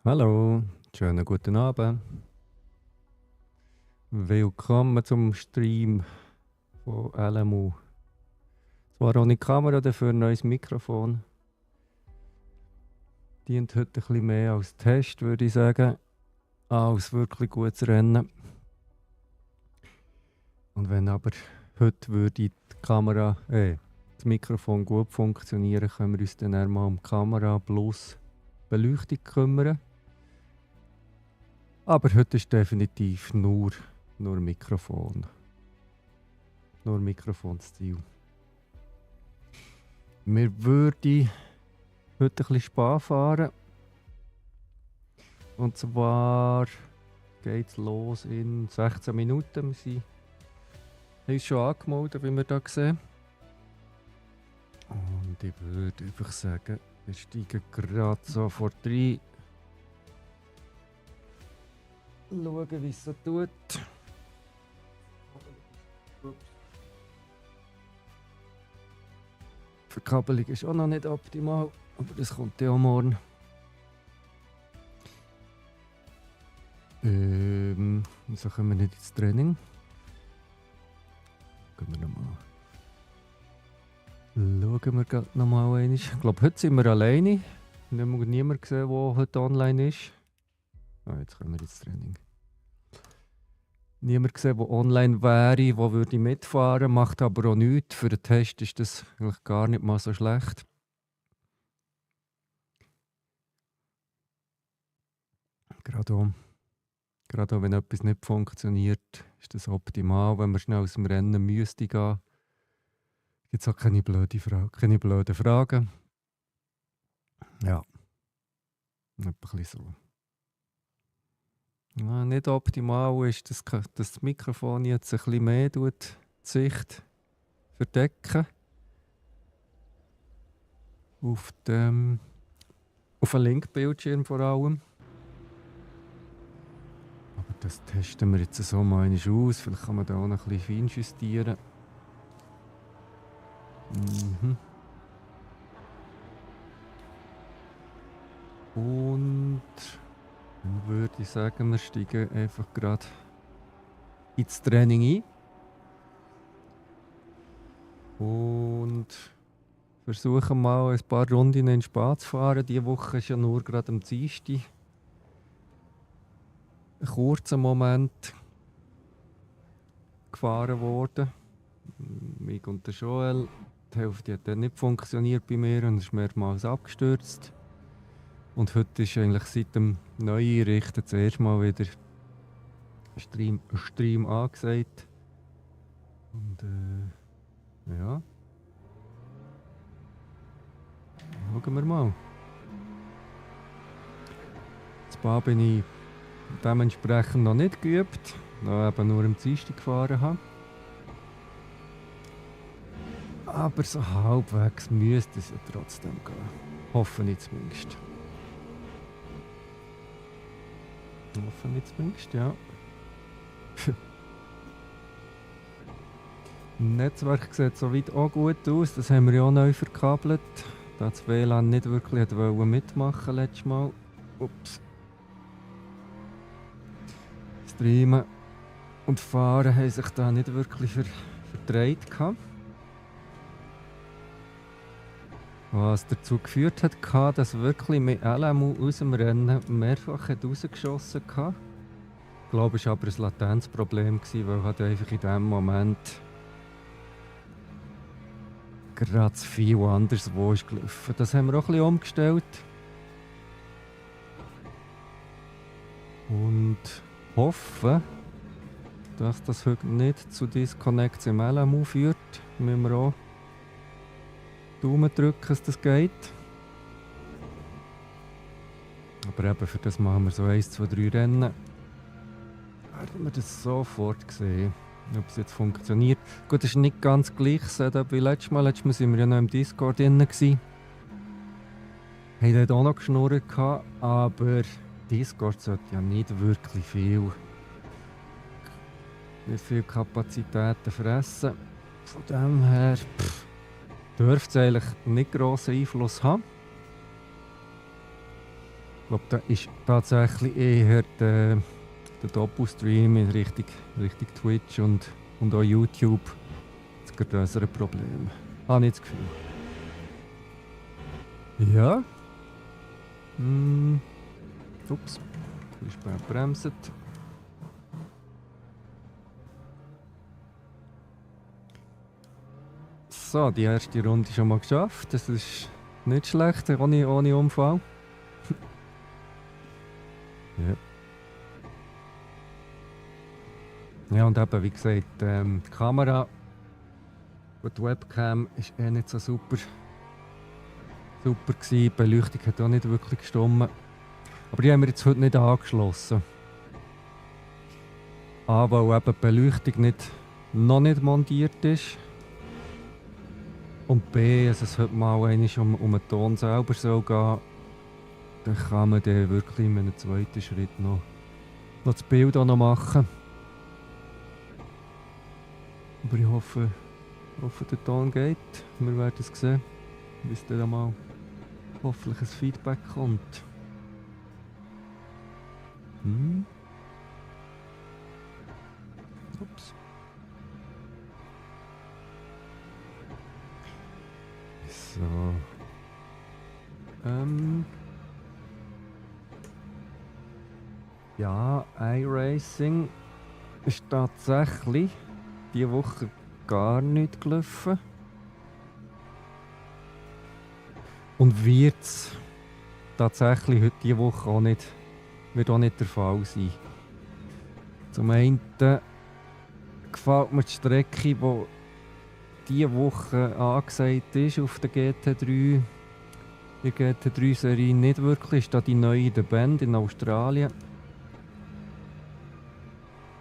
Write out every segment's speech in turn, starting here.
Hallo, schönen guten Abend. Willkommen zum Stream von LMU. Zwar ohne Kamera, dafür ein neues Mikrofon. Dient heute ein bisschen mehr als Test, würde ich sagen, als wirklich gutes Rennen. Und wenn aber heute würde die Kamera, das Mikrofon gut funktionieren, können wir uns dann eher mal um Kamera plus Beleuchtung kümmern. Aber heute ist definitiv nur Mikrofon. Nur Mikrofonstil. Wir würden heute ein bisschen Spa fahren. Und zwar geht es los in 16 Minuten. Wir haben uns schon angemeldet, wie wir hier sehen. Und ich würde einfach sagen, wir steigen gerade sofort rein. Schauen, wie es so tut. Die Verkabelung ist auch noch nicht optimal, aber das kommt ja auch morgen. Wieso kommen wir nicht ins Training? Schauen wir gerade nochmal einmal. Ich glaube, heute sind wir alleine. Wir haben niemanden gesehen, der heute online ist. Jetzt kommen wir ins Training. Niemand gesehen, der online wäre, der würde mitfahren, macht aber auch nichts. Für den Test ist das eigentlich gar nicht mal so schlecht. Gerade auch wenn etwas nicht funktioniert, ist das optimal. Wenn man schnell aus dem Rennen müsste gehen, gibt es auch keine blöden Fragen. Ja, ein bisschen so. Ja, nicht optimal ist, dass das Mikrofon jetzt ein bisschen mehr die Sicht verdecken. Auf dem linken Bildschirm vor allem. Aber das testen wir jetzt so mal aus. Vielleicht kann man da auch noch ein bisschen fein justieren. Und dann würde ich sagen, wir steigen einfach gerade ins Training ein. Und versuchen mal ein paar Runden in Spa zu fahren. Diese Woche ist ja nur gerade am Dienstag ein kurzer Moment gefahren worden. Mich und der Joel. Die Hälfte hat dann nicht funktioniert bei mir und ist mehrmals abgestürzt. Und heute ist eigentlich seit dem Neueinrichten das erste Mal wieder ein Stream angesagt. Und ja. Schauen wir mal. Das Spa bin ich dementsprechend noch nicht geübt, da eben nur am Dienstag gefahren habe. Aber so halbwegs müsste es ja trotzdem gehen. Hoffe ich zumindest. Ja. Netzwerk sieht soweit auch gut aus, das haben wir ja auch neu verkabelt. Da das WLAN nicht wirklich mitmachen letztes Mal. Ups. Streamen und Fahren haben sich da nicht wirklich verdreht gehabt. Was dazu geführt hat, dass wirklich mit LMU aus dem Rennen mehrfach rausgeschossen hat. Ich glaube, es war aber ein Latenzproblem, weil halt einfach in dem Moment gerade zu viel anderswo ist gelaufen. Das haben wir auch ein bisschen umgestellt. Und hoffen, dass das heute nicht zu Disconnects im LMU führt. Müssen wir auch Daumen drücken, dass das geht. Aber eben für das machen wir so 1, 2, 3 Rennen. Werden wir das sofort sehen, ob es jetzt funktioniert. Gut, das ist nicht ganz gleich Setup wie letztes Mal. Letztes Mal waren wir ja noch im Discord drin. Haben dort auch noch geschnurrt, aber Discord sollte ja nicht wirklich viel Kapazitäten fressen. Von dem her dürfte es eigentlich nicht grossen Einfluss haben. Ich glaube, da ist tatsächlich eher der Doppelstream in Richtung Twitch und auch YouTube das größere Problem. Habe ich das Gefühl. Ja. Ups. Du bist bremset. So, die erste Runde schon mal geschafft. Das ist nicht schlecht, ohne Unfall. Ja. Ja, und eben, wie gesagt, die Kamera und die Webcam war nicht so super gewesen. Die Beleuchtung hat auch nicht wirklich gestimmt. Aber die haben wir jetzt heute nicht angeschlossen. A, weil eben die Beleuchtung noch nicht montiert ist. Und B, dass es heute mal um den Ton selber soll gehen, dann kann man dann wirklich in einem zweiten Schritt noch das Bild auch noch machen. Aber ich hoffe, der Ton geht. Wir werden es sehen, bis dann mal hoffentlich ein Feedback kommt. Ups. So. Ja, iRacing ist tatsächlich diese Woche gar nicht gelaufen. Und wird es tatsächlich heute diese Woche wird auch nicht der Fall sein. Zum einen gefällt mir die Strecke, die diese Woche angesagt ist auf der GT3. Die GT3-Serie nicht wirklich. Ist da die neue The Bend in Australien.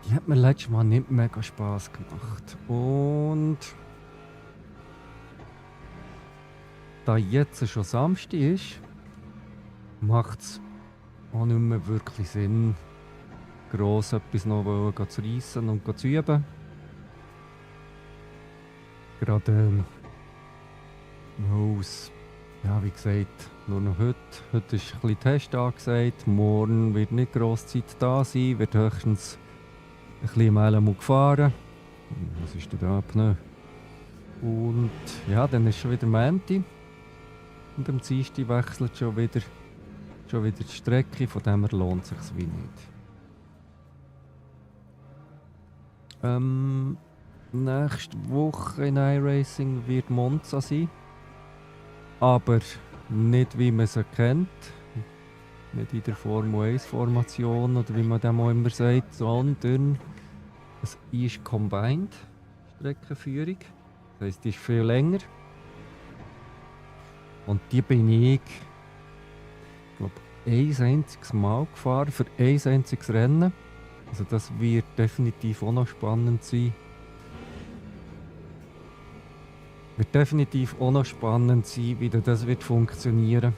Die hat mir letztes Mal nicht mega Spass gemacht. Und da jetzt schon Samstag ist, macht es auch nicht mehr wirklich Sinn, gross etwas noch zu reissen und zu üben. Gerade weil es, ja, wie gesagt, nur noch heute. Heute ist ein bisschen Test angesagt. Morgen wird nicht gross Zeit da sein, wird höchstens ein bisschen im LMU gefahren. Was ist denn da? Pneu. Und ja, dann ist schon wieder Montag. Und am Dienstag wechselt schon wieder die Strecke, von dem her lohnt es sich wie nicht. Nächste Woche in iRacing wird Monza sein. Aber nicht wie man sie kennt. Nicht in der Formel 1 Formation oder wie man dem auch immer sagt, sondern es ist Combined Streckenführung. Das heisst, die ist viel länger. Und die bin ich glaube ein einziges Mal gefahren für ein einziges Rennen. Also das wird definitiv auch noch spannend sein. Wird definitiv auch noch spannend sein, wie das wird funktionieren.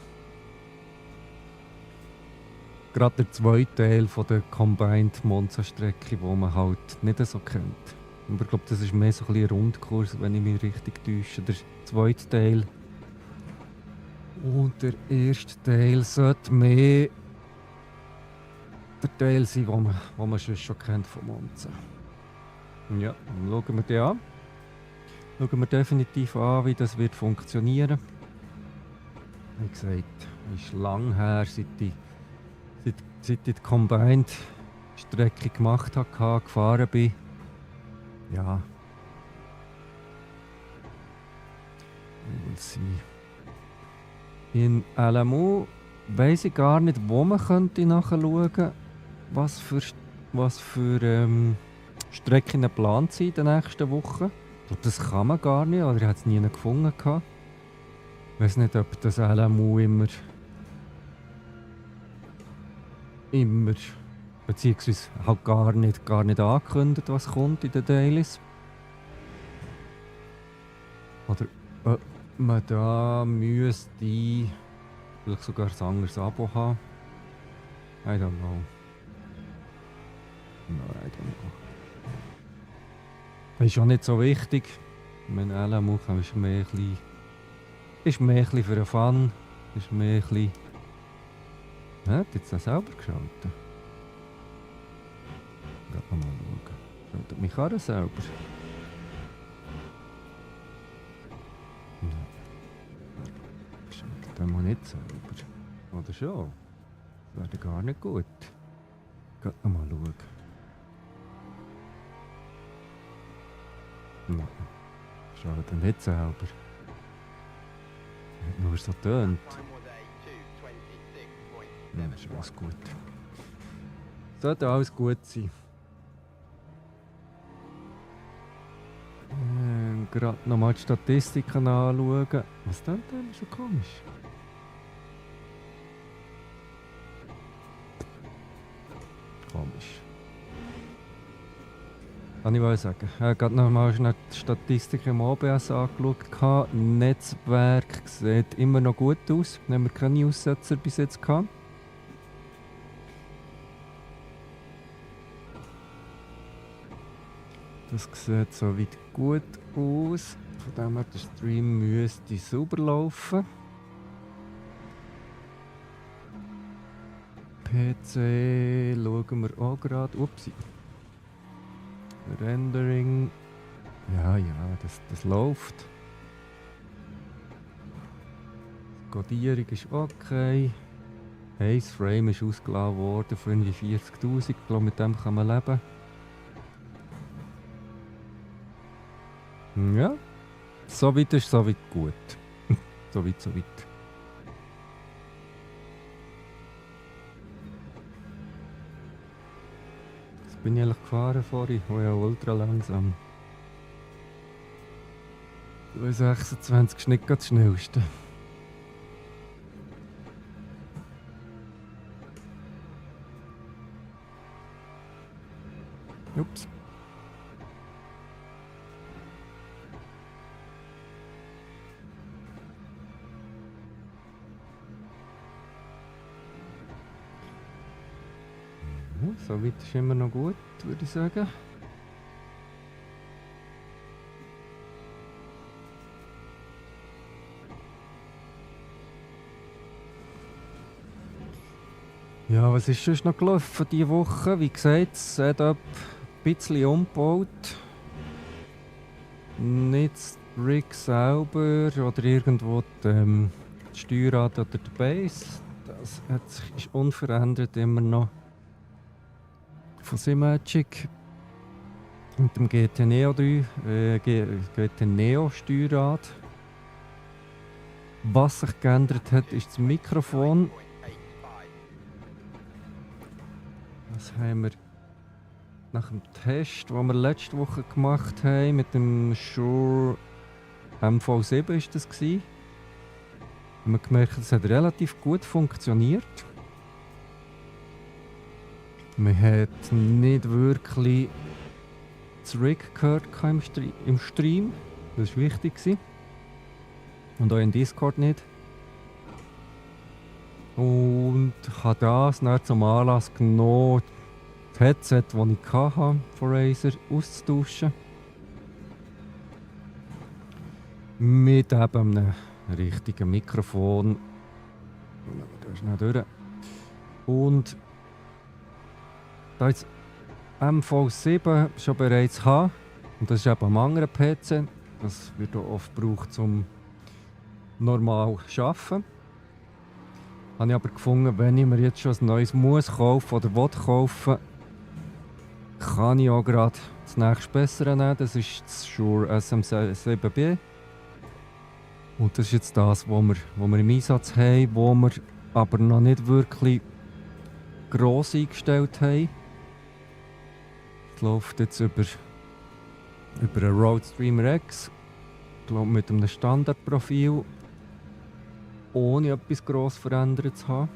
Gerade der zweite Teil von der Combined Monza-Strecke, die man halt nicht so kennt. Aber ich glaube, das ist mehr so ein bisschen ein Rundkurs, wenn ich mich richtig täusche. Der zweite Teil. Und der erste Teil sollte mehr der Teil sein, den man schon kennt von Monza. Ja, dann schauen wir den an. Schauen wir definitiv an, wie das wird funktionieren. Wie gesagt, es ist lang her, seit ich die Combined-Strecke gemacht habe, gefahren bin. Ja. In LMU weiss ich gar nicht, wo man könnte nachschauen könnte, was für Strecken geplant sind in den nächsten Wochen. Ich glaube, das kann man gar nicht, oder ich habe es nie gefunden. Ich weiss nicht, ob das LMU immer beziehungsweise halt gar nicht angekündigt, was kommt in den Dailies. Oder ob man da müsste vielleicht sogar ein anderes Abo haben. I don't know. No, I don't know. Das ist auch nicht so wichtig. Mein LMU ist mehr ein bisschen für den Fun. Ist mehr ein bisschen Hat jetzt das selber geschaltet? Gerade noch mal schauen. Schaltet mich Karre selber? Nein. Schaltet einmal nicht selber. Oder schon? Das wäre gar nicht gut. Gerade noch mal schauen. Nein. Schaltet nicht selber. Hat nur so tönt. Ja, ist alles gut. Sollte alles gut sein. Gerade nochmal die Statistiken anschauen. Was ist denn so komisch? Komisch. Kann ich mal sagen. Ich habe gerade nochmal schnell die Statistiken im OBS angeschaut. Netzwerk sieht immer noch gut aus. Wir haben keine Aussetzer bis jetzt gehabt. Das sieht soweit gut aus. Von dem her, der Stream müsste sauber laufen. PC schauen wir auch gerade. Upsi. Rendering. Ja, das läuft. Die Codierung ist okay. Haze Frame ist ausgeladen worden für irgendwie 40'000. Ich glaube, mit dem kann man leben. Ja, soweit ist soweit gut. Soweit. Jetzt bin ich eigentlich gefahren vorhin. Oh ja, ultra langsam. 26 ist nicht das schnellste. Ups. So weit ist immer noch gut, würde ich sagen. Ja, was ist sonst noch gelaufen diese Woche? Wie gesagt, das Setup ein bisschen umgebaut. Nicht das Rig selber oder irgendwo die Steuerrad oder die Base. Das ist unverändert immer noch. Von Simagic mit dem GT Neo 3, GT Neo Steuerrad. Was sich geändert hat, ist das Mikrofon. Das haben wir nach dem Test, den wir letzte Woche gemacht haben, mit dem Shure MV7 ist das gewesen. Haben wir gemerkt, es hat relativ gut funktioniert. Man hat nicht wirklich das Rig gehört im Stream. Das war wichtig. Und auch im Discord nicht. Und habe das dann zum Anlass genommen, das Headset, das ich hatte von Razer, auszutauschen. Mit eben einem richtigen Mikrofon. Da ist schnell durch. Und da ich das MV7 schon bereits habe, und das ist eben am anderen PC, das wird auch oft gebraucht, um normal zu arbeiten, habe ich aber gefunden, wenn ich mir jetzt schon ein neues muss kaufen oder will kaufen, kann ich auch gerade das nächste Bessere nehmen. Das ist das Shure SM7B. Und das ist jetzt das, was wir im Einsatz haben, wo wir aber noch nicht wirklich gross eingestellt haben. Es läuft jetzt über einen Rode Streamer X, ich glaube mit einem Standardprofil, ohne etwas gross verändert zu haben.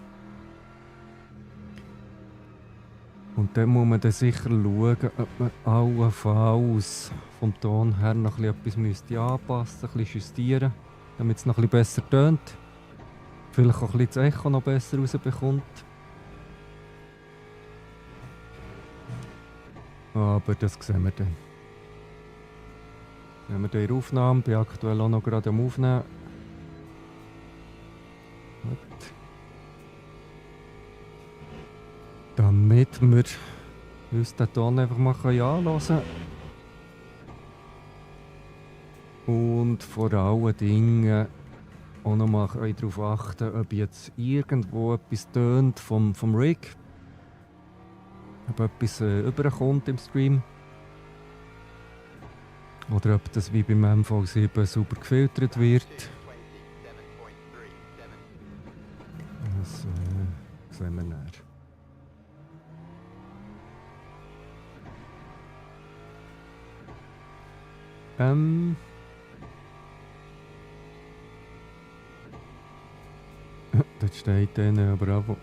Und dann muss man dann sicher schauen, ob man allenfalls vom Ton her noch etwas anpassen, ein bisschen justieren, damit es noch ein bisschen besser tönt. Vielleicht auch ein bisschen das Echo noch besser rausbekommt. Aber das sehen wir dann. Sehen wir dann in der Aufnahme. Ich bin aktuell auch noch gerade am Aufnehmen. Gut. damit wir uns den Ton einfach mal anhören können. Und vor allen Dingen auch noch mal darauf achten, ob jetzt irgendwo etwas tönt vom Rig, ob etwas überkommt im Stream. Oder ob das wie beim MV7 sauber gefiltert wird. Das sehen wir näher. Dort steht einer aber auch,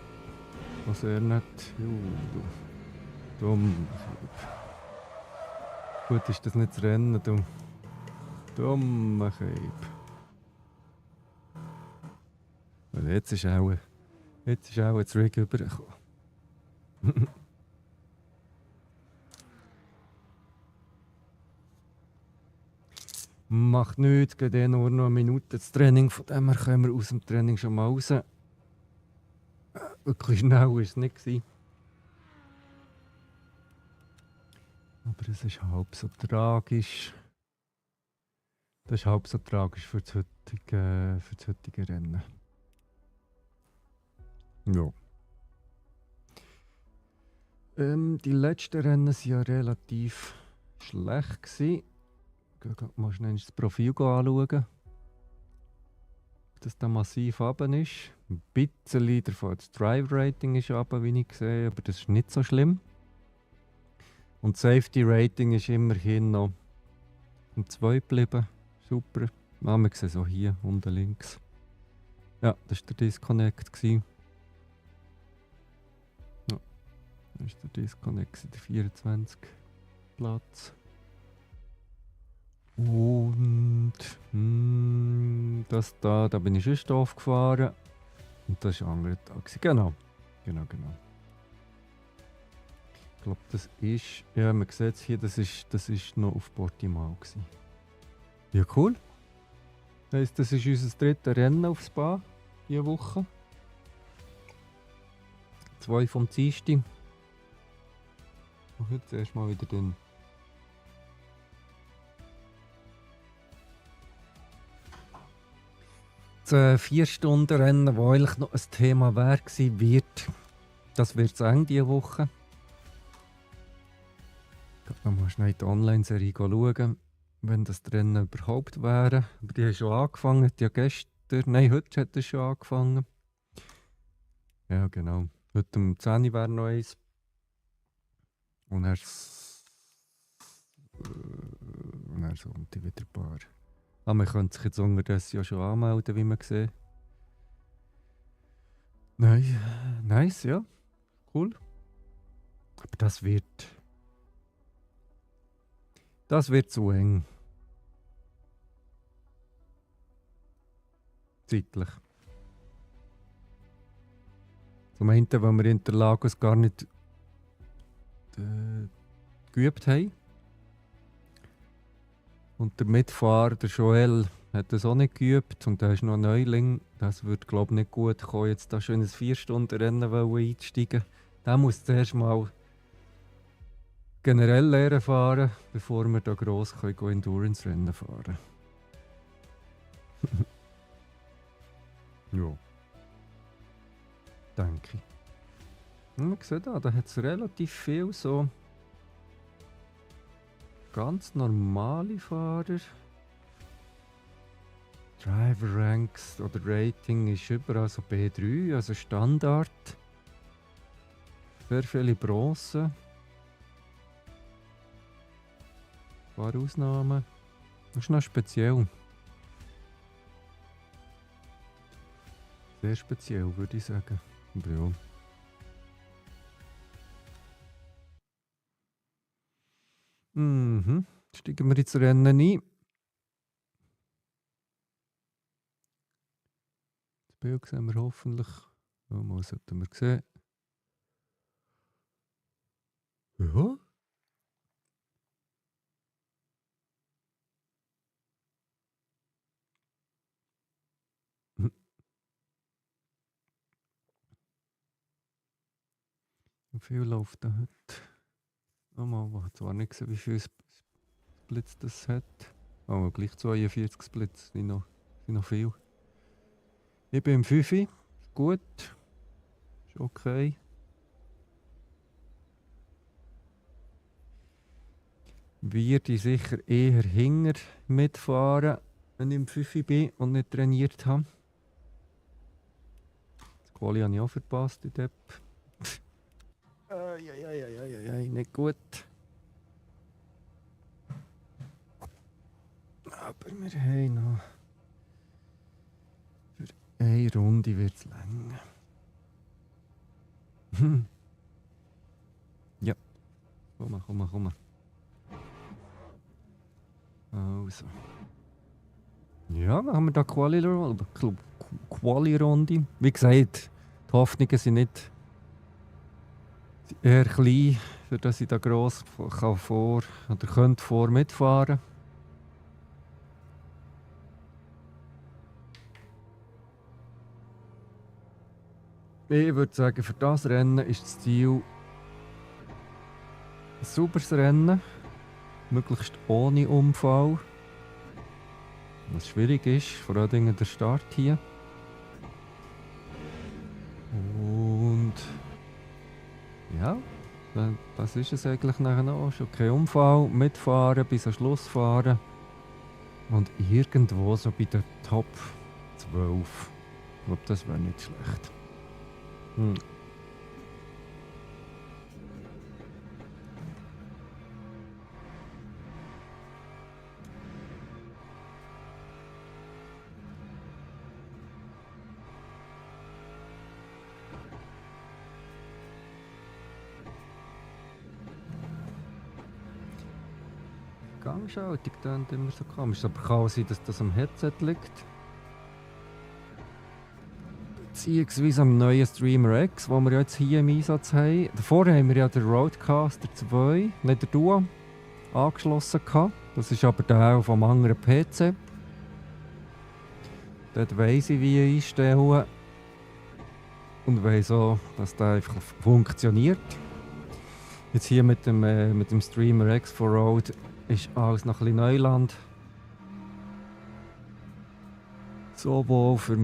was er nicht. Dumm. Gut ist das nicht zu rennen, du. Dummer Keib. Und jetzt ist auch das Rig übergekommen. Macht nichts, geht nur noch eine Minute das Training, von dem her können wir aus dem Training schon mal raus. Wirklich schnell war es nicht gewesen. Aber es ist halb so tragisch. Das ist halb so tragisch für das heutige Rennen. Ja. Die letzten Rennen waren ja relativ schlecht gewesen. Mal schnell das Profil anschauen. Dass da massiv runter ist. Ein bisschen davon das Drive-Rating ist runter, wie ich sehe, aber das ist nicht so schlimm. Und das Safety-Rating ist immerhin noch um 2 geblieben. Super. Wir sehen so hier unten links. Ja, das war der Disconnect. Ja, das war der Disconnect, der 24 Platz. Und das da bin ich schon doof gefahren. Und das war ein anderer Tag. Genau. Ich glaube, das ist, ja, man sieht es hier, das ist noch auf Portimao gewesen. Ja, cool. Heisst, das ist unser drittes Rennen auf Spa diese Woche. 2 vom Dienstag. Und jetzt erstmal wieder den. Das 4-Stunden-Rennen, das eigentlich noch ein Thema wäre wird, das wird eng diese Woche. Ich kann noch mal schnell in die Online-Serie schauen, wenn das Rennen überhaupt wäre. Aber die haben schon angefangen, heute hat es schon angefangen. Ja, genau. Heute um 10 Uhr wäre noch eins. Und dann kommt die wieder ein paar. Man könnte sich jetzt unterdessen ja schon anmelden, wie man sieht. Nein, nice, ja. Cool. Aber das wird zu eng. Zeitlich. Zum einen, weil wir Interlagos gar nicht geübt haben. Und der Mitfahrer, der Joel, hat das auch nicht geübt. Und der ist noch ein Neuling. Das würde, glaube ich, nicht gut kommen, jetzt da schon in ein 4-Stunden-Rennen einsteigen. Der muss zuerst mal generell lernen fahren, bevor wir da gross Endurance-Rennen fahren. Ja. Denke ich. Und man sieht da hat es relativ viel so ganz normale Fahrer. Driver Ranks oder Rating ist überall so B3, also Standard. Sehr viele Bronze. Ein paar Ausnahmen. Das ist noch speziell. Sehr speziell, würde ich sagen. Aber ja. Steigen wir ins Rennen ein. Das Bild sehen wir hoffentlich. Mal sollten wir sehen. Ja. Wie viel läuft da heute? Oh mal, ich habe zwar nicht gesehen, wie viel Splits das hat. Aber gleich 42 Splits, sind noch viel. Ich bin im 5. Ist gut. Ist okay. Werde sicher eher hinger mitfahren, wenn ich im 5 bin und nicht trainiert habe. Das Quali habe ich auch verpasst, die Depp. Nicht gut. Aber wir haben noch... Für eine Runde wird es länger. Ja, komm. Also. Ja, dann haben wir da Quali-Runde. Wie gesagt, die Hoffnungen sind nicht eher klein, für dass ich da gross vor oder könnte vor mitfahren. Ich würde sagen, für das Rennen ist das Ziel ein sauberes Rennen, möglichst ohne Unfall. Was schwierig ist, vor allem der Start hier. Und ja, das ist es eigentlich nachher noch. Schon kein Unfall, mitfahren, bis zum Schluss fahren. Und irgendwo so bei der Top 12. Ich glaube, das wäre nicht schlecht. Gangschaltung klingt immer so komisch, aber kann auch sein, dass das am Headset liegt. Beziehungsweise am neuen Streamer X, den wir jetzt hier im Einsatz haben. Davor haben wir ja den Rodecaster 2, nicht der Duo, angeschlossen gehabt. Das ist aber der vom anderen PC. Dort weiss ich, wie ich einstellen. Und weiss auch, dass der einfach funktioniert. Jetzt hier mit dem Streamer X for Rode ist alles noch ein bisschen Neuland. Sowohl für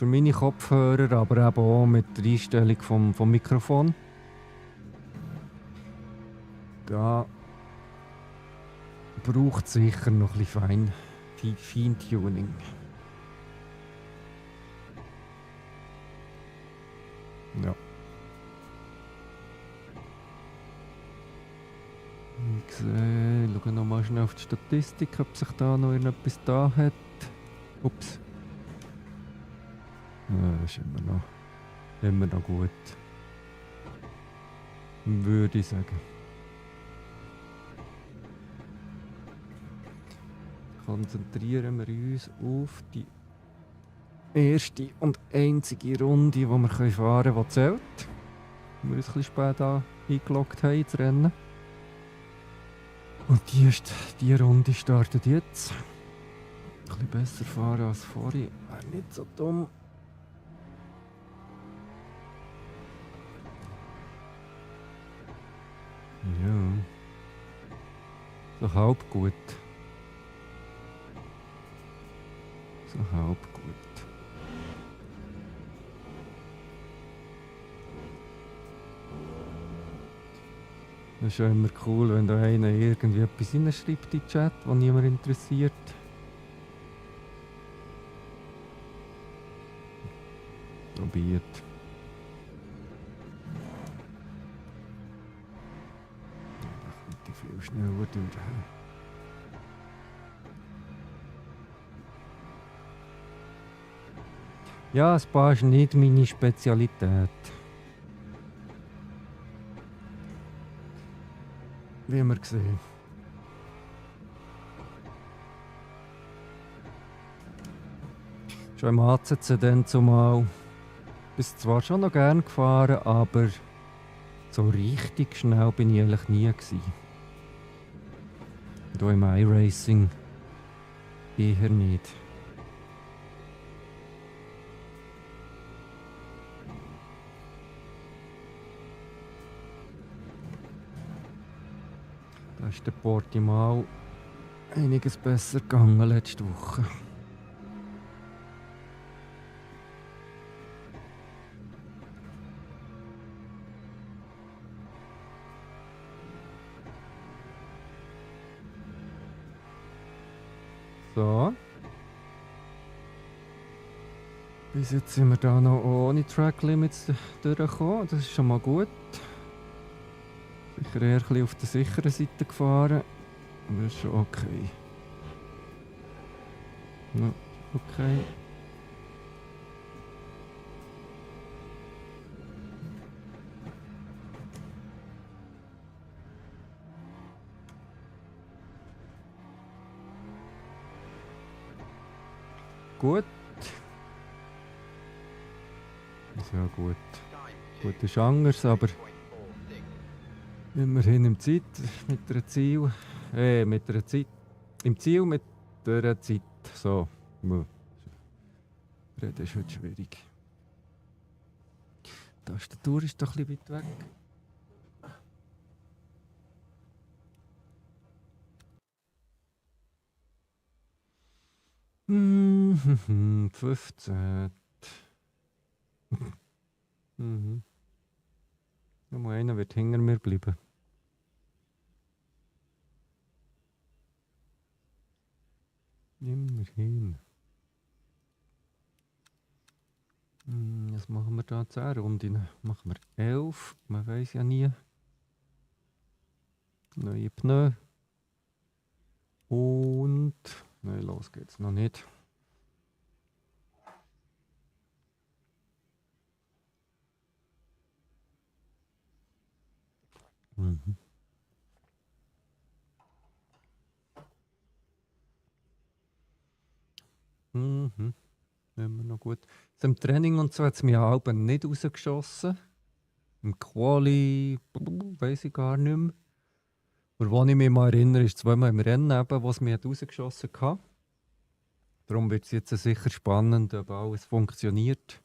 meine Kopfhörer, aber eben auch mit der Einstellung vom Mikrofon. Da braucht es sicher noch ein bisschen Feintuning. Ja. Ich schaue noch mal schnell auf die Statistik, ob sich da noch irgendetwas da hat. Ups. Ja, das ist immer noch gut. Würde ich sagen. Konzentrieren wir uns auf die erste und einzige Runde, die wir fahren können, die zählt. Wir uns ein bisschen spät eingeloggt haben ins Rennen. Und die Runde startet jetzt. Ein bisschen besser fahren als vorhin. Wäre nicht so dumm. Ja. So halb gut. Das ist ja immer cool, wenn da einer irgendwie etwas hineinschreibt in den Chat, was niemand interessiert. Probiert. Da kommt die viel schneller durch. Ja, Spa ist nicht meine Spezialität. Wie wir sehen. Schon im ACC dann zumal. Bist zwar schon noch gern gefahren, aber so richtig schnell bin ich eigentlich nie gewesen. Hier im iRacing eher nicht. ist der Portimao einiges besser gegangen letzte Woche. So. Bis jetzt sind wir da noch ohne Track Limits durchgekommen. Das ist schon mal gut. Sicher eher ein bisschen auf der sicheren Seite gefahren. Aber das ist schon okay. Ja, okay. Gut. Ist ja gut. Gut ist anders, aber immerhin im Zeit mit einer Ziel. Mit einer Zeit. Im Ziel mit der Zeit. So. Reden ist heute schwierig. Die Tastatur ist doch ein bisschen weit weg. Mhm, 15. Mhm. Nur einer wird hinter mir bleiben. Immerhin. Was machen wir da? 10 Runden. Machen wir 11. Man weiß ja nie. Neue Pneu. Und. Nein, los geht's noch nicht. Mhm. Mhm. Immer noch gut. Also im Training und so hat es mich halb nicht rausgeschossen. Im Quali weiß ich gar nicht mehr. Aber wo ich mich mal erinnere, ist zweimal im Rennen, eben, wo es mich hat rausgeschossen hat. Darum wird es jetzt sicher spannend, ob alles funktioniert.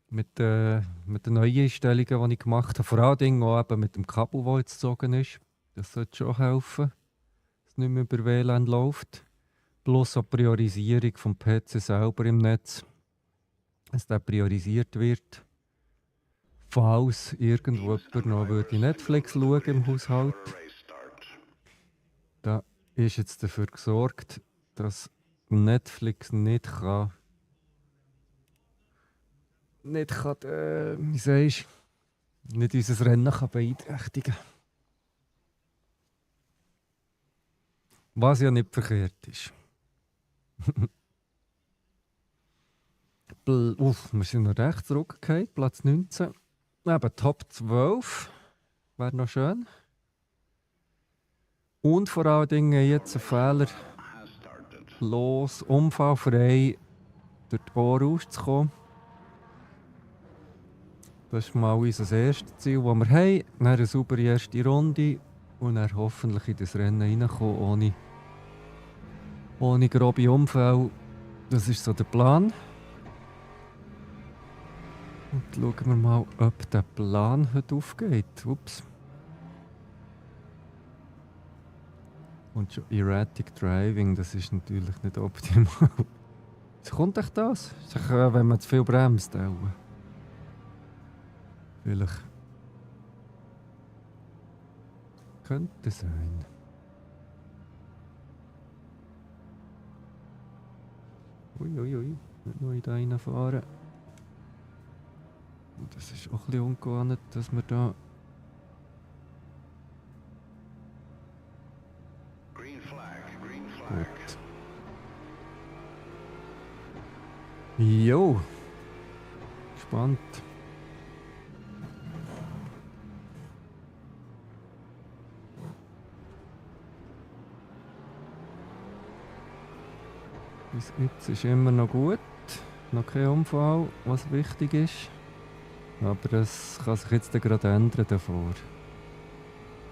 Mit den neuen Einstellungen, die ich gemacht habe. Vor allem auch eben mit dem Kabel, das jetzt gezogen ist. Das sollte schon helfen, dass es nicht mehr über WLAN läuft. Plus auch die Priorisierung vom PC selber im Netz. Dass der priorisiert wird. Falls irgendwo jemand noch würde Netflix schauen im Haushalt, da ist jetzt dafür gesorgt, dass Netflix nicht kann, wie sagst du, nicht unser Rennen kann beeinträchtigen. Was ja nicht verkehrt ist. Wir sind noch recht zurückgefallen, Platz 19. Eben Top 12 wäre noch schön. Und vor allen Dingen jetzt ein Fehler los, unfallfrei durch die Bohr rauszukommen. Das ist mal unser erstes Ziel, das wir haben. Dann eine saubere erste Runde und dann hoffentlich in das Rennen reinkommen, ohne grobe Unfälle. Das ist so der Plan. Und schauen wir mal, ob der Plan heute aufgeht. Ups. Und schon Erratic Driving, das ist natürlich nicht optimal. Wie kommt euch das? Ist doch, wenn man zu viel bremst. Vielleicht. Könnte sein. Uiuiui, nicht noch in da reinfahren. Und das ist auch ein bisschen ungewohnt, dass wir da. Gut. Jo. Gespannt. Bis jetzt ist immer noch gut. Noch kein Unfall, was wichtig ist. Aber es kann sich jetzt gerade ändern davor.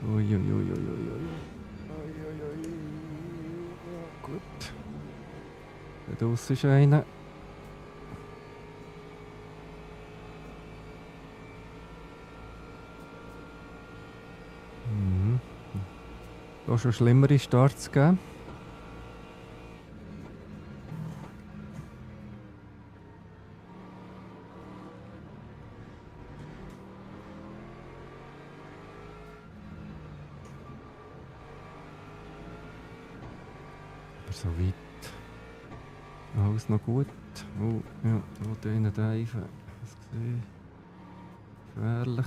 Uiuiuiuiui. Gut. Da draussen ist einer. auch schon schlimmere Starts gegeben. Aber so weit alles noch gut. Oh, ja, wo drinnen Diven. Das gesehen. Gefährlich.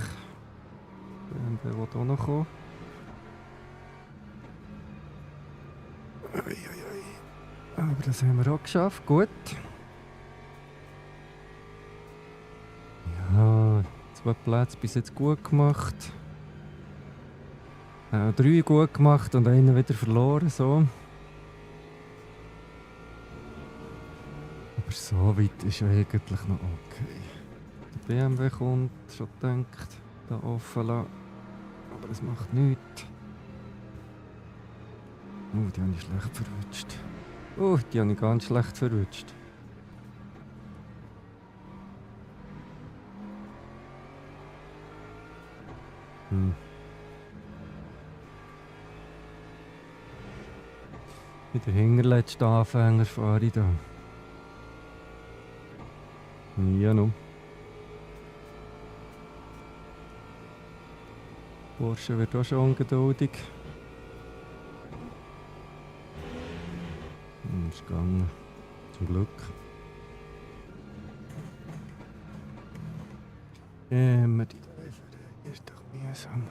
Der will auch noch kommen. Aber das haben wir auch geschafft. Gut. Ja, 2 Plätze bis jetzt gut gemacht. 3 gut gemacht und einen wieder verloren. So. Aber so weit ist eigentlich noch okay. Der BMW kommt, schon gedacht, da offen lassen. Aber es macht nichts. Die habe ich schlecht verwünscht. Die habe ich ganz schlecht verwünscht. In der hinterletzten Anfänger fahre ich da. Ja, no. Porsche wird auch schon ungeduldig. Ist gegangen. Zum Glück. Immer die Läufer, ist doch mühsam.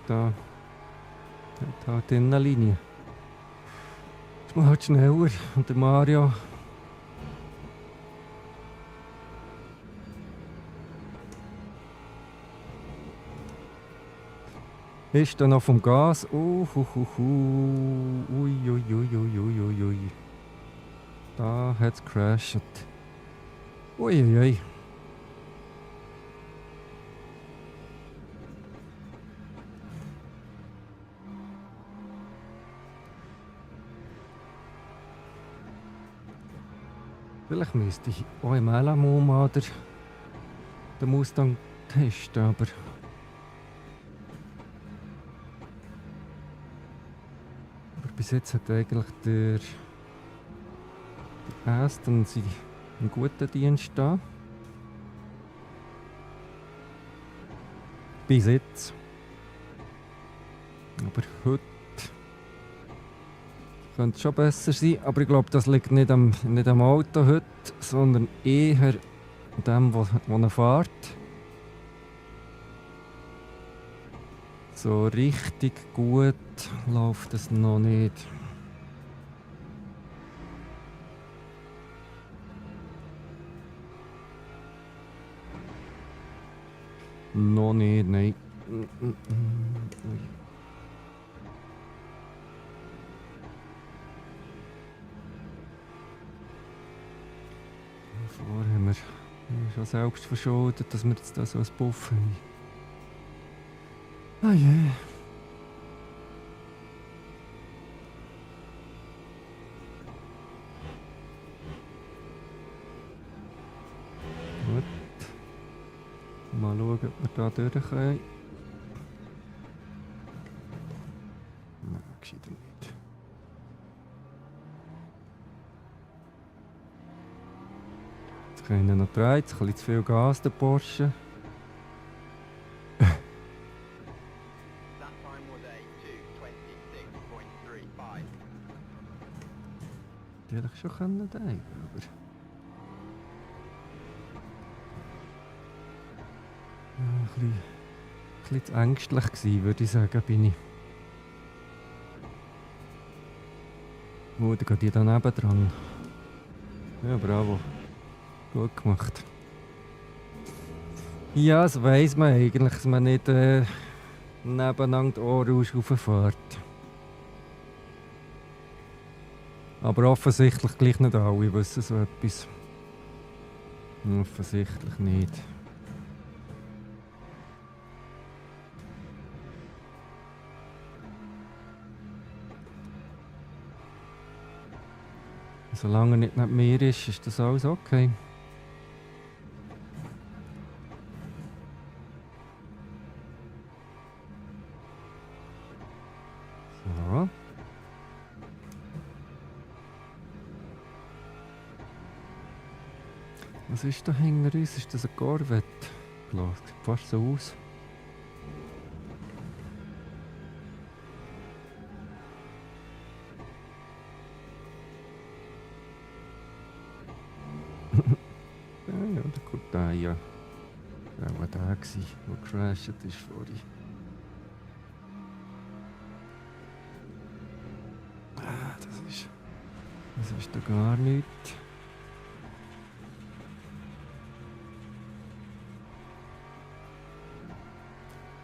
Da hat in der Linie. Ist man halt schneller und der Mario ist dann noch vom Gas. Ui. Da hat es crasht. Uiuiui. Vielleicht müsste ich auch im LMO mal den Mustang testen, aber bis jetzt hat eigentlich der Aston einen guten Dienst da. Bis jetzt. Aber heute könnte es schon besser sein, aber ich glaube, das liegt nicht am Auto heute, sondern eher an dem, wo er fährt. So richtig gut läuft es noch nicht. Noch nicht, nein. Vorher haben wir schon selbst verschuldet, dass wir jetzt da so ein Buff haben. Ah je. Yeah. Gut. Mal schauen, ob wir da durch können. Nein, gescheiter nicht. Jetzt können wir noch drehen, jetzt ein bisschen zu viel Gas, der Porsche. Die hätte ich schon können, aber... Ein bisschen zu ängstlich gewesen, würde ich sagen, bin ich. Da geht die daneben dran. Ja, bravo. Gut gemacht. Ja, das weiss man eigentlich, dass man nicht nebeneinander die Ohren rauffährt. Aber offensichtlich gleich nicht alle wissen so etwas. Offensichtlich nicht. Solange er nicht neben mir ist das alles okay. So. Was ist da hinter uns? Ist das ein Corvette? Sieht fast so aus. Ja, da kommt der ja. Der war der gewesen, der gecrashed ist vorhin. Das ist da gar nichts.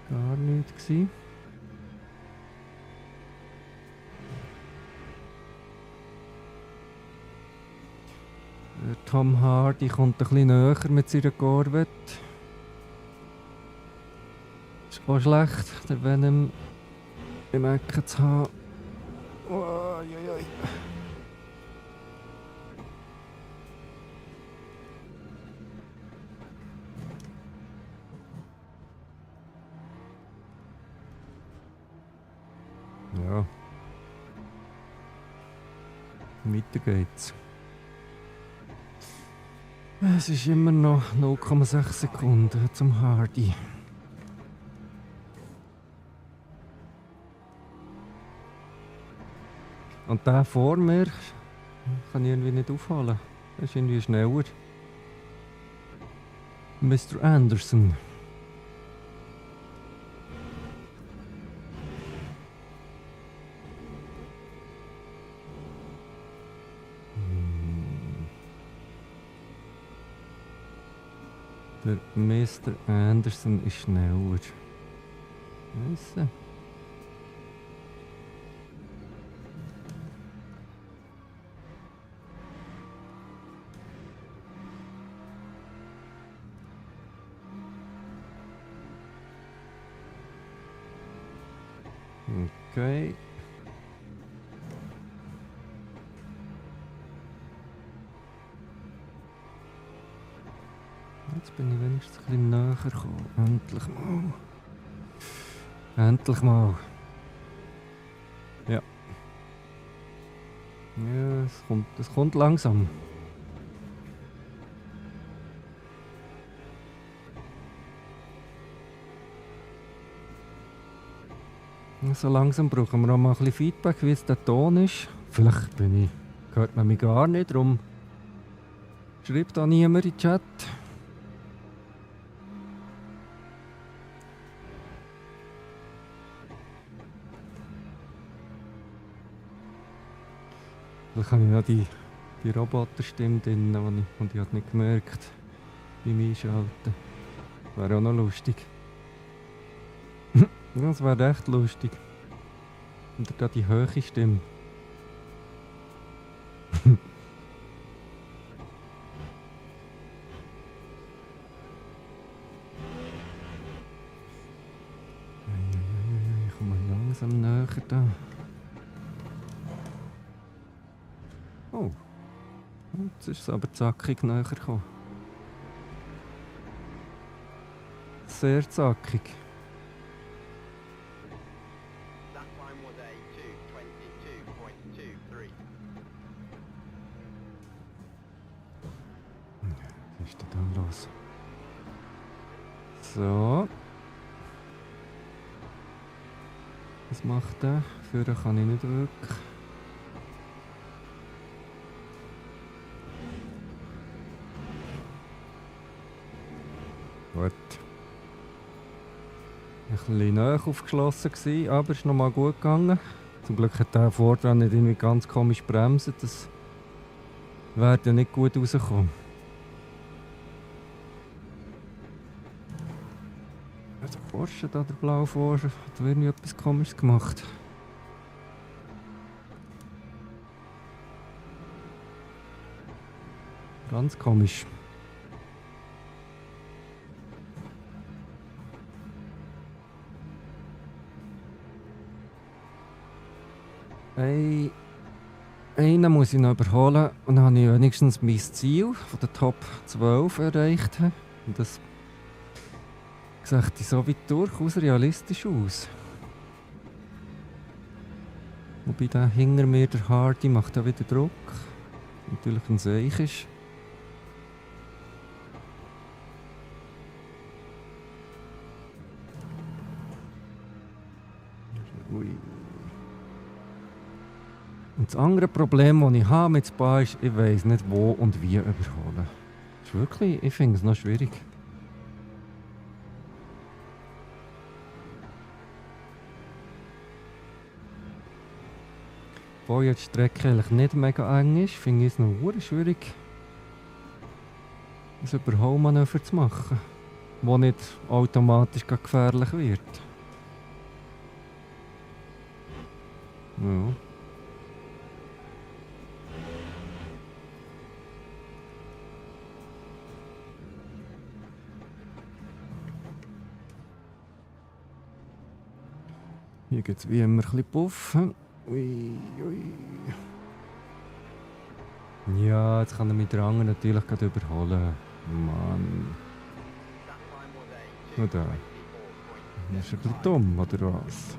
Gar nichts gewesen. Der Tom Hardy kommt ein bisschen näher mit seiner Corvette. Ist auch schlecht, der Venom im Ecken zu haben. Oh, oi, oi. Ja. Weiter geht's. Es ist immer noch 0,6 Sekunden zum Hardy. Und der vor mir kann ich irgendwie nicht aufhalten. Der ist irgendwie schneller. Mr. Anderson. Der Mr. Anderson ist schneller. Weiss. Okay. Jetzt bin ich wenigstens ein bisschen näher gekommen. Endlich mal. Endlich mal. Ja. Ja, es kommt langsam. So langsam brauchen wir auch mal ein bisschen Feedback, wie es der Ton ist. Vielleicht hört man mich gar nicht, darum schreibt da niemand in den Chat. Vielleicht habe ich ja die Roboterstimme drin, und ich habe nicht gemerkt, beim Einschalten. Wäre auch noch lustig. Das wäre echt lustig. Und da die hohe Stimme. Ich komme langsam näher da. Oh. Jetzt ist es aber zackig näher gekommen. Sehr zackig. Was ist denn da los? So. Was macht der? Führen kann ich nicht wirklich. Gut. Ein bisschen näher aufgeschlossen gewesen, aber es ist nochmal gut gegangen. Zum Glück hat der Vordran nicht irgendwie ganz komisch bremsen. Das wäre ja nicht gut rausgekommen. Der Porsche da, der blaue Porsche, hat irgendwie etwas Komisches gemacht. Ganz komisch. Hey. Einen muss ich noch überholen und dann habe ich wenigstens mein Ziel von der Top 12 erreicht. Und das sieht so weit durchaus realistisch aus. Wobei der hinter mir, der Hardy, macht auch wieder Druck. Natürlich ein Seich ist. Ui. Und das andere Problem, das ich habe mit Spa ist, ich weiss nicht wo und wie überholen. Das ist wirklich, ich finde es noch schwierig. Obwohl jetzt die Strecke eigentlich nicht mega eng ist, finde ich es noch verdammt schwierig, ein Überholmanöver zu machen, das nicht automatisch gefährlich wird. Ja. Hier gibt es wie immer ein bisschen Puff. Ui, ui. Ja, jetzt kann er mit der anderen natürlich gerade überholen. Mann. Nur da. Das ist ein bisschen dumm, oder was?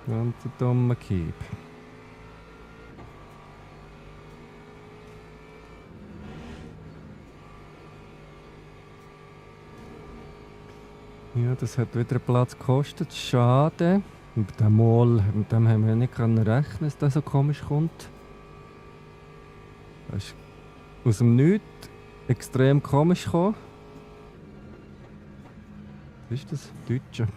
Ganz ein dummer Keep. Ja, das hat wieder Platz gekostet. Schade. Mit dem Mal, mit dem haben wir nicht rechnen, dass das so komisch kommt. Das ist aus dem Nichts extrem komisch gekommen. Was ist das? Deutsche.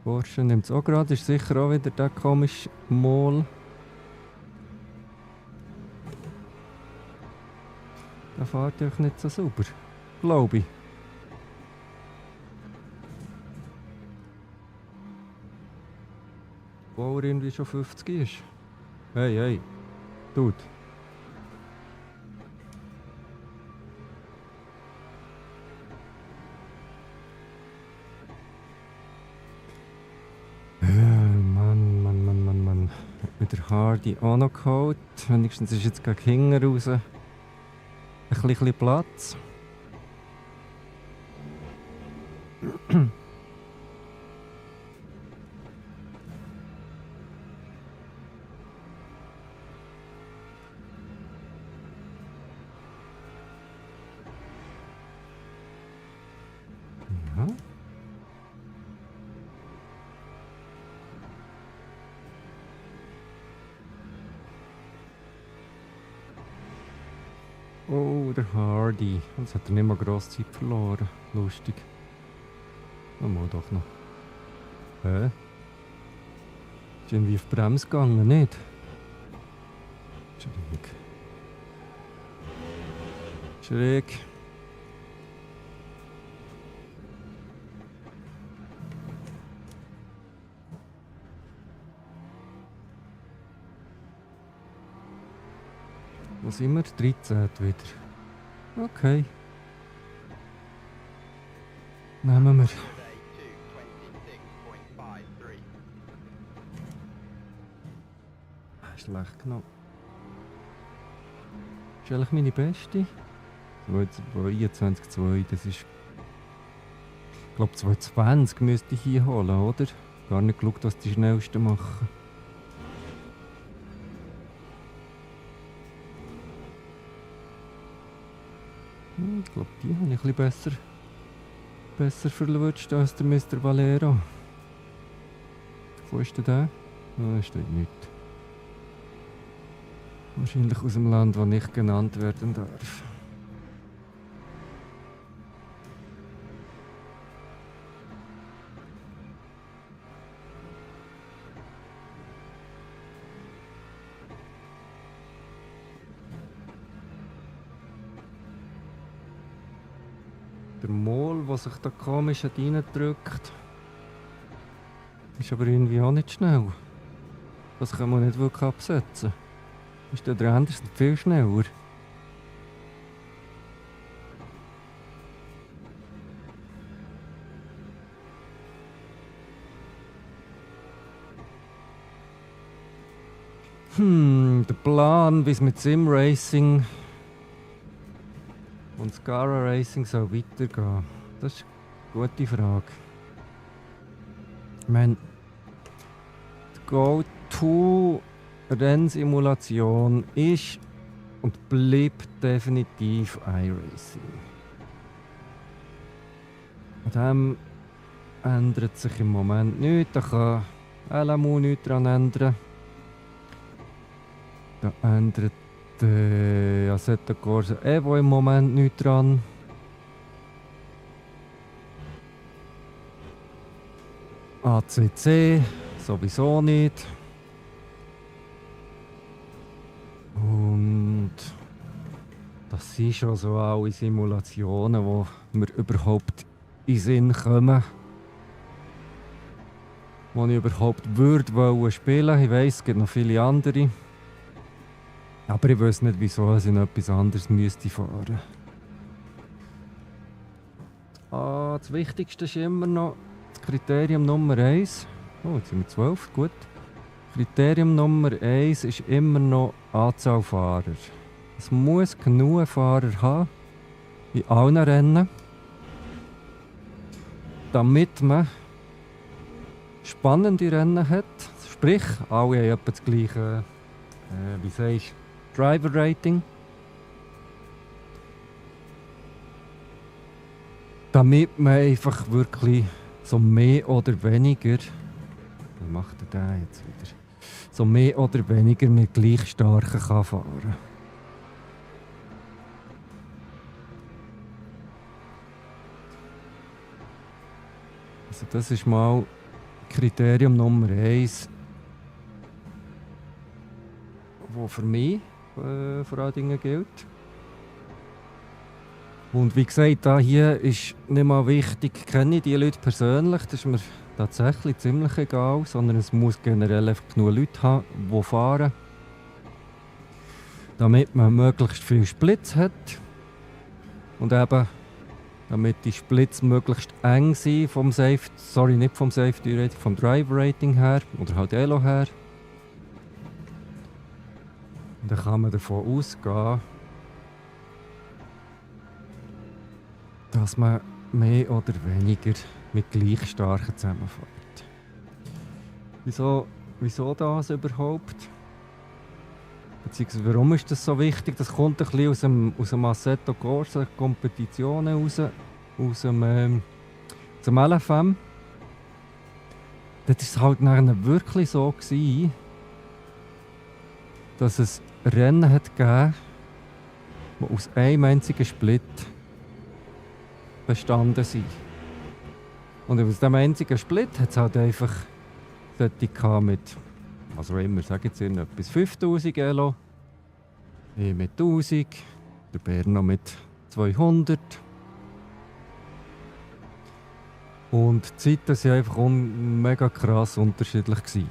Porsche nimmt es auch gerade. Ist sicher auch wieder der komische Mal. Der fährt einfach nicht so sauber. Glaube ich. Wo er irgendwie schon 50 ist. Hey, hey. Dude. Mann. Mit der Hardy auch noch geholt. Wenigstens ist jetzt gegen hinten raus ein bisschen Platz. Ja. Oh, der Hardy. Jetzt hat er nicht mal grosse Zeit verloren. Lustig. Mal doch noch. Hä? Ist irgendwie auf die Bremse gegangen, nicht? Schräg. Wo sind wir? 13 wieder. Okay. Nehmen wir. Schlecht genommen. Das ist eigentlich meine beste. 22,2, das ist... Ich glaube 2,20 müsste ich hier holen, oder? Gar nicht geschaut, was die schnellsten machen. Ich glaube, die habe ich ein bisschen besser verlutscht als der Mr. Valero. Wo ist denn der? Da steht nichts. Wahrscheinlich aus dem Land, das nicht genannt werden darf. Der Mol, der sich da komisch reindrückt, ist aber irgendwie auch nicht schnell. Das kann man nicht wirklich absetzen. Ist der Anderson viel schneller? Der Plan, wie es mit Sim Racing und Scara Racing soll weitergehen, das ist eine gute Frage. Ich meine, die Go-To-Rennsimulation ist und bleibt definitiv iRacing. An dem ändert sich im Moment nichts, da kann LMU nichts daran ändern. Da ändert Assetto Corsa Evo im Moment nichts dran. ACC sowieso nicht. Und das sind schon so alle Simulationen, die mir überhaupt in den Sinn kommen. Die ich überhaupt wollen spielen. Ich weiss, es gibt noch viele andere. Aber ich weiß nicht, wieso ich noch etwas anderes müsste fahren. Das Wichtigste ist immer noch das Kriterium Nummer 1. Oh, jetzt sind wir 12, gut. Kriterium Nummer 1 ist immer noch Anzahl Fahrer. Es muss genug Fahrer haben, in allen Rennen, damit man spannende Rennen hat. Sprich, alle haben etwa das gleiche, wie sagst du, Driver Rating. Damit man einfach wirklich so mehr oder weniger, wie macht er das jetzt wieder? So mehr oder weniger mit gleich starken kann fahren. Also das ist mal Kriterium Nummer 1, das für mich vor allen Dingen gilt. Und wie gesagt, da hier ist nicht mal wichtig, kenne ich die Leute persönlich, das ist mir tatsächlich ziemlich egal, sondern es muss generell einfach genug Leute haben, die fahren, damit man möglichst viele Splits hat und eben damit die Splits möglichst eng sind vom Safety Rating, vom Driver Rating her oder halt Elo her. Und dann kann man davon ausgehen, dass man mehr oder weniger mit gleich starken zusammenfährt. Wieso das überhaupt? Beziehungsweise warum ist das so wichtig? Das kommt ein bisschen aus dem Assetto Corsa Kompetitionen raus, aus dem LFM. Dort war es halt nachher wirklich so gewesen, dass es Rennen hat gegeben, die aus einem einzigen Split bestanden sind. Und aus diesem einzigen Split hat es halt einfach solche mit, was auch immer, sagen jetzt etwas 5000 Elo, ich mit 1000, der Berno mit 200. Und die Zeiten waren einfach mega krass unterschiedlich gewesen.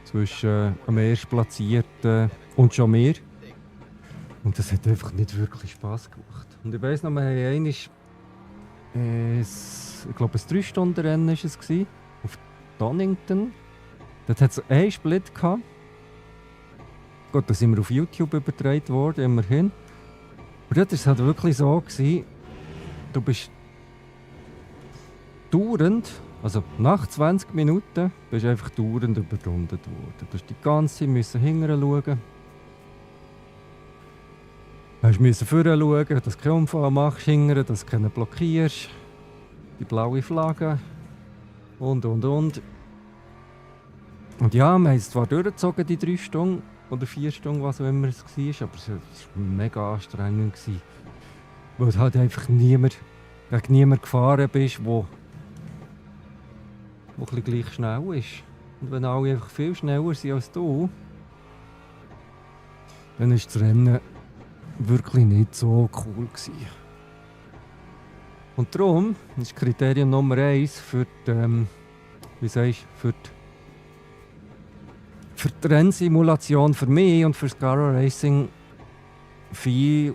Zwischen dem Erstplatzierten und schon mir. Und das hat einfach nicht wirklich Spass gemacht. Und ich weiss noch, wir haben einmal, ich glaube, ein 3-Stunden-Rennen war es, auf Donington. Dort hat es einen Split gehabt. Gut, da sind wir auf YouTube übertragen worden, immerhin. Aber dort war es halt wirklich so gewesen, du bist dauernd, also nach 20 Minuten, bist du einfach dauernd überrundet worden. Du musst die ganze Zeit hinterher schauen. Du musst vorher schauen, dass du keinen Unfall machst, hinterher, dass du keinen blockierst. Die blaue Flagge. Und. Und ja, wir haben es zwar durchgezogen, die 3 Stunden oder 4 Stunden, was auch immer es war, aber es war mega anstrengend. Weil du halt einfach niemand gefahren bist, der ein bisschen gleich schnell ist. Und wenn alle einfach viel schneller sind als du, dann ist das Rennen wirklich nicht so cool gewesen. Und darum ist Kriterium Nummer 1 für die, für die Rennsimulation für mich und für Scara Racing viel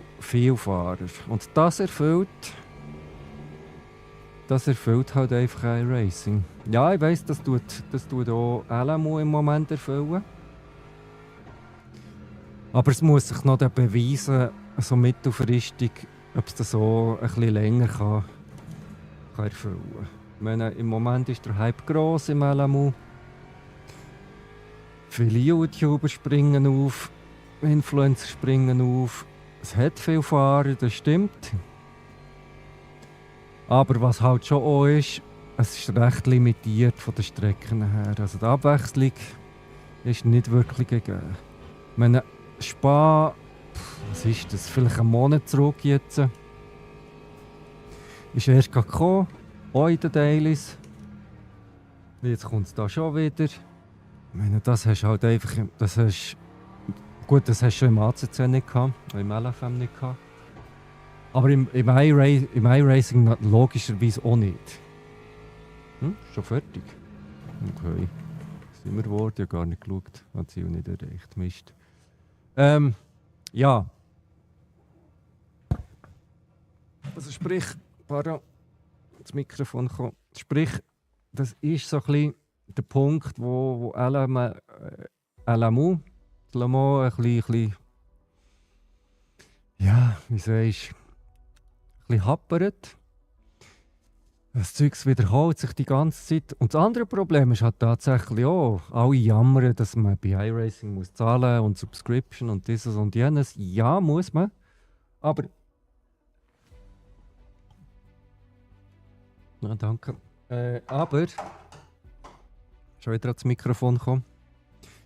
Fahrer. Und das erfüllt halt einfach iRacing. Ja, ich weiss, das tut auch LMU im Moment erfüllen. Aber es muss sich noch dann beweisen, so mittelfristig, ob es das so ein bisschen länger kann erfüllen kann. Ich meine, im Moment ist der Hype gross im LMU. Viele YouTuber springen auf, Influencer springen auf. Es hat viele Fahrer, das stimmt. Aber was halt schon auch ist, es ist recht limitiert von den Strecken her. Also die Abwechslung ist nicht wirklich gegeben. Ich meine, Spa, was ist das? Vielleicht einen Monat zurück jetzt. Ist erst gekommen, auch in den Dailies. Jetzt kommt es da schon wieder. Ich meine, das hast du halt einfach. Gut, das hast du schon im ACC nicht gehabt, im LFM nicht gehabt. Aber im iRacing logischerweise auch nicht. Schon fertig? Okay. Sind wir geworden? Ich habe gar nicht geschaut. Hat sie auch nicht erreicht. Mist. Ja. Also sprich, pardon, das Mikrofon kommt. Sprich, das ist so ein bisschen der Punkt, wo LMU, Le Mans ein bisschen, ja, wie sagst du, ein bisschen happert. Das Zeug wiederholt sich die ganze Zeit. Und das andere Problem ist halt tatsächlich auch, alle jammern, dass man bei iRacing muss zahlen und Subscription und dieses und jenes. Ja, muss man. Aber... Na, danke. Aber... Schon wieder ans Mikrofon kommen.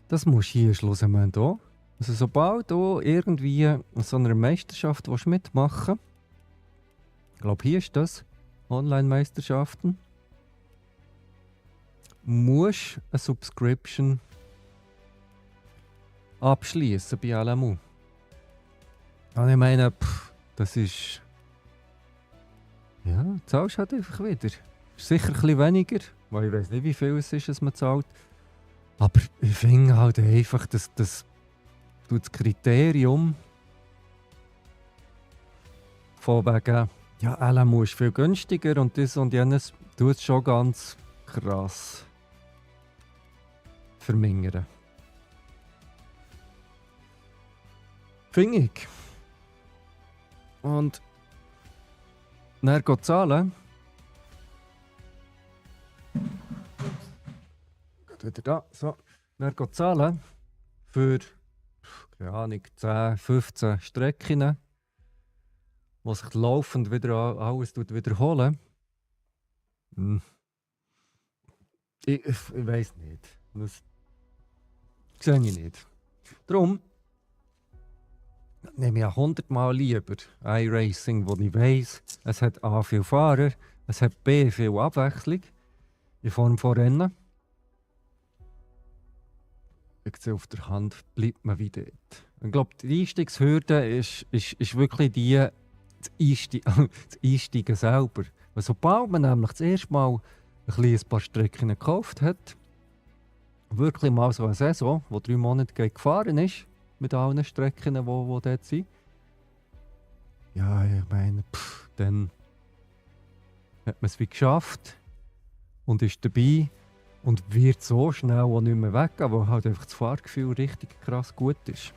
Das musst du hier schlussendlich auch. Also sobald du irgendwie an so einer Meisterschaft mitmachen willst, ich glaube hier ist das, Online-Meisterschaften, musst eine Subscription abschließen bei LMU. Und ich meine, das ist... Ja, zahlst halt einfach wieder. Ist sicher ein bisschen weniger, weil ich weiß nicht, wie viel es ist, was man zahlt. Aber ich finde halt einfach, dass das Kriterium von wegen, ja, LMU ist viel günstiger und das und jenes, tut es schon ganz krass vermindern. Finde ich. Und dann geht zahlen. Geht wieder da. So. Dann geht zahlen für, keine Ahnung, 10, 15 Strecken, wo sich laufend wieder alles wiederholen. Ich weiß nicht. Das sehe ich nicht. Darum nehme ich 100-mal lieber iRacing, wo ich weiss, es hat A viele Fahrer, es hat B viel Abwechslung in Form von Rennen. Ich sehe, auf der Hand bleibt man wieder dort. Ich glaube, die Einstiegshürde ist wirklich das Einsteigen selber. Weil sobald man nämlich das erste Mal ein paar Strecken gekauft hat, wirklich mal so eine Saison, die 3 Monate gefahren ist, mit allen Strecken, die dort sind. Ja, ich meine, dann hat man es wie geschafft und ist dabei und wird so schnell auch nicht mehr weggehen, weil halt einfach das Fahrgefühl richtig krass gut ist.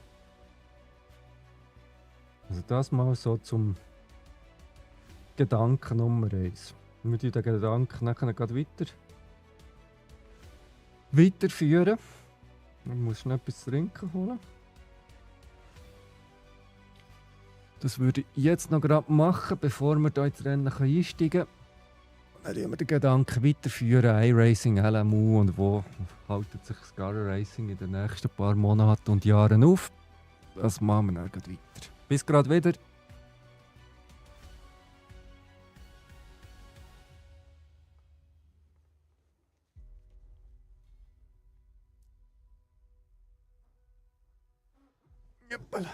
Also das mal so zum Gedanken Nummer 1. Wir müssen den Gedanken nachher gleich weiterführen. Man muss noch etwas zu trinken holen. Das würde ich jetzt noch gerade machen, bevor wir hier ins Rennen einsteigen können. Dann wir den Gedanken weiterführen, iRacing, LMU und wo haltet sich das Gara Racing in den nächsten paar Monaten und Jahren auf. Das machen wir dann gleich weiter. Bis gerade wieder. Juppala.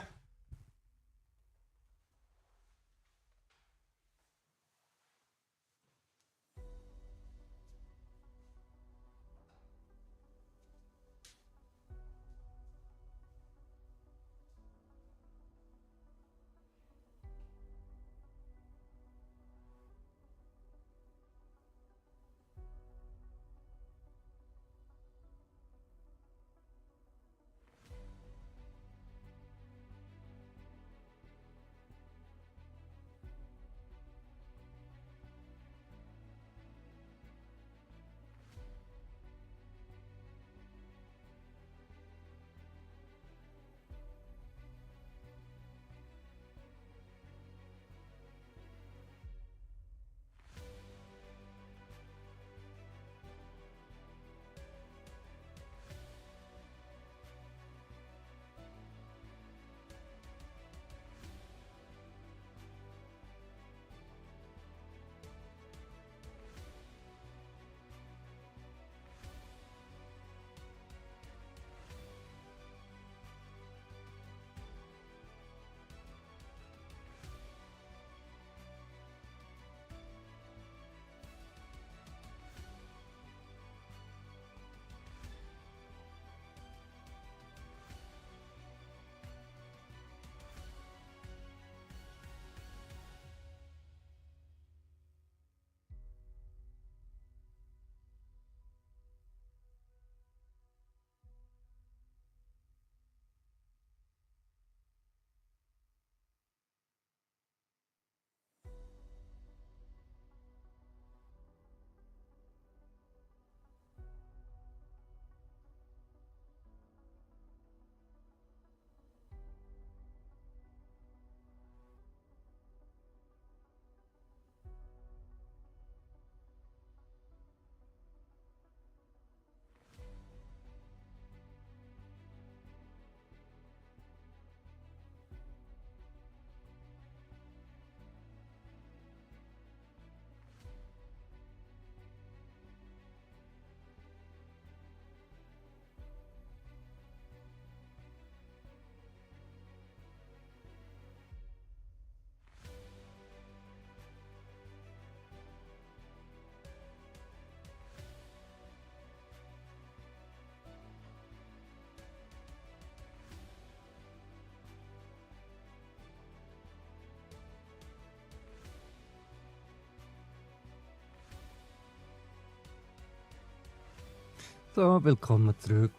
So, willkommen zurück.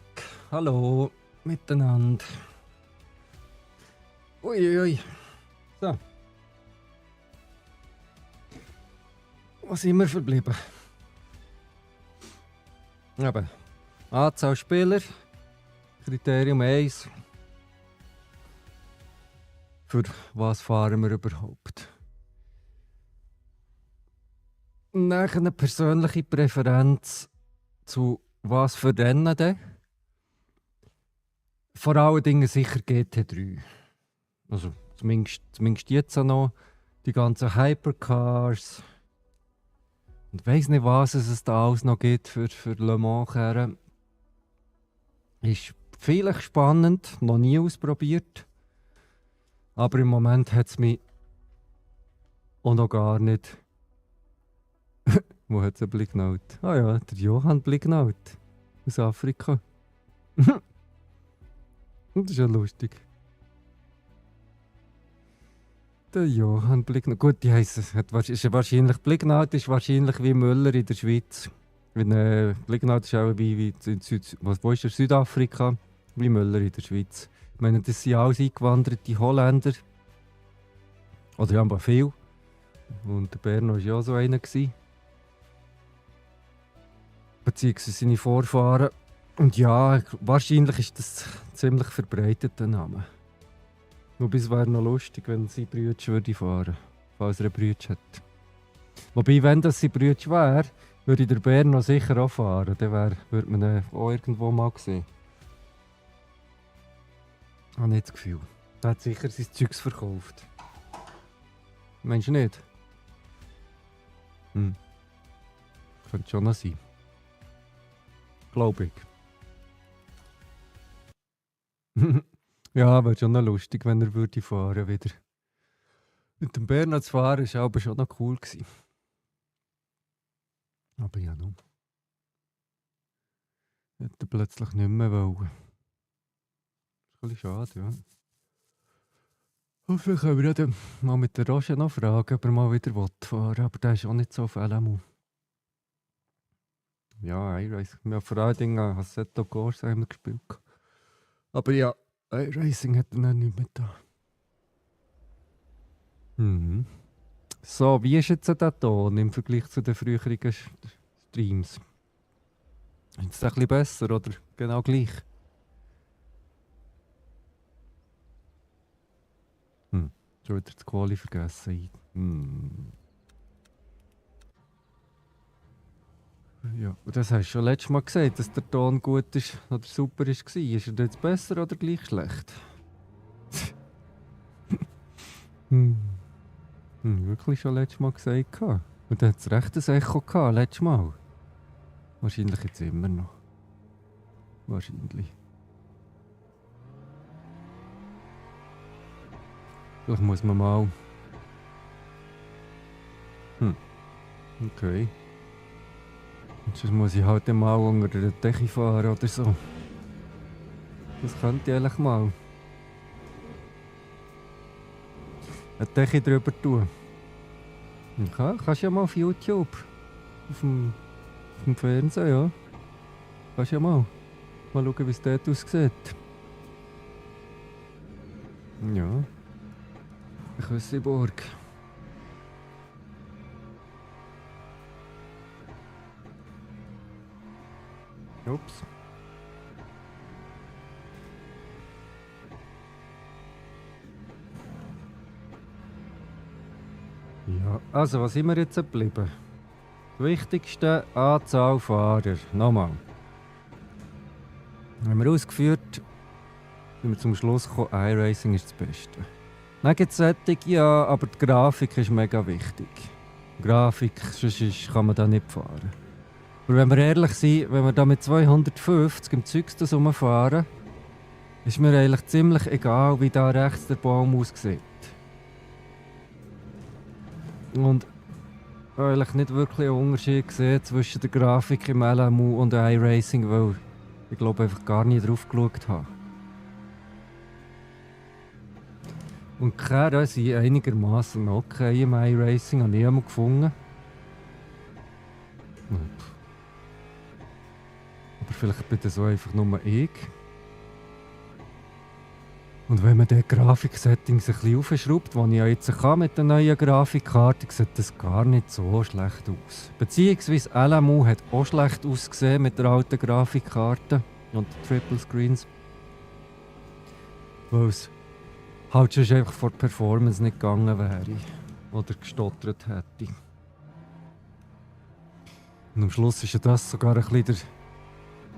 Hallo miteinander. Uiuiui. So. Wo sind wir verblieben? Eben. Anzahl Spieler. Kriterium 1. Für was fahren wir überhaupt? Nach einer persönlichen Präferenz zu was für Rennen denn? Vor allen Dingen sicher GT3. Also zumindest jetzt auch noch. Die ganzen Hypercars. Und ich weiss nicht, was es da alles noch gibt für Le Mans. Ist vielleicht spannend, noch nie ausprobiert. Aber im Moment hat es mich auch noch gar nicht. Wo hat es einen Blicknaut? Ah ja, der Johann Blicknaut. Aus Afrika. Das ist ja lustig. Der Johann Blicknaut. Gut, die heisst, ist wahrscheinlich Blicknaut ist wahrscheinlich wie Müller in der Schweiz. Blicknaut ist auch wie in wo ist der? Südafrika? Wie Müller in der Schweiz. Ich meine, das sind alles eingewanderte Holländer. Oder ja, aber viel. Und der Berno war ja auch so einer. Beziehungsweise seine Vorfahren. Und ja, wahrscheinlich ist das ein ziemlich verbreiteter Name. Wobei es wäre noch lustig, wenn sie Brütsch würde fahren, falls er einen Brütsch hat. Wobei, wenn das sein Brütsch wäre, würde der Berno sicher auch fahren. Dann würde man ihn auch irgendwo mal sehen. Ich habe nicht das Gefühl. Er hat sicher sein Zeugs verkauft. Meinst du nicht? Könnte schon noch sein. Glaube ich. Ja, wäre schon noch lustig, wenn er würde fahren wieder. Mit dem Bernhard zu fahren war aber schon noch cool gewesen. Aber ja, nun. Hätte er plötzlich nicht mehr wollen. Das ist ein bisschen schade, ja. Und vielleicht können wir ja dann mal mit der Roger noch fragen, ob er mal wieder fahren will. Aber der ist auch nicht so viel. Ja, iRacing. Wir haben vor allen Dingen Assetto Corsa haben wir gespielt. Aber ja, iRacing hat er dann nicht mehr da. So, wie ist jetzt der Ton im Vergleich zu den früheren Streams? Ist es ein bisschen besser oder genau gleich? Schon wieder das Quali vergessen. Ja, und das hast du schon letztes Mal gesagt, dass der Ton gut ist oder super war. Ist er jetzt besser oder gleich schlecht? Wirklich schon letztes Mal gesagt. Und dann hat es recht ein Echo gehabt, letztes Mal. Wahrscheinlich jetzt immer noch. Wahrscheinlich. Vielleicht muss man mal. Okay. Und sonst muss ich halt mal unter der Decke fahren oder so. Das könnte ich eigentlich mal. Eine Decke drüber tun. Kannst ja mal auf YouTube. Auf dem Fernsehen, ja. Kannst ja mal. Mal schauen, wie es dort aussieht. Ja. Küsseburg. Ups. Ja, also was sind wir jetzt geblieben? Die wichtigste Anzahl Fahrer. Nochmal. Haben wir ausgeführt, sind wir zum Schluss gekommen, iRacing ist das Beste. Dann gibt es solche, ja, aber die Grafik ist mega wichtig. Grafik, sonst kann man da nicht fahren. Aber wenn wir ehrlich sind, wenn wir da mit 250 im Zügstes rumfahren, ist mir eigentlich ziemlich egal, wie da rechts der Baum aussieht. Und eigentlich nicht wirklich einen Unterschied gesehen zwischen der Grafik im LMU und iRacing, weil ich glaube einfach gar nicht drauf geschaut habe. Und die Kerne sind einigermaßen okay im iRacing, habe ich einmal gefunden. Aber vielleicht bin das so einfach nur ich. Und wenn man die Grafiksettings ein bisschen aufschraubt, die ich ja jetzt kann mit der neuen Grafikkarte, sieht das gar nicht so schlecht aus. Beziehungsweise LMU hat auch schlecht ausgesehen mit der alten Grafikkarte und den Triple Screens. Weil es halt schon einfach vor der Performance nicht gegangen wäre. Oder gestottert hätte. Und am Schluss war ja das sogar ein bisschen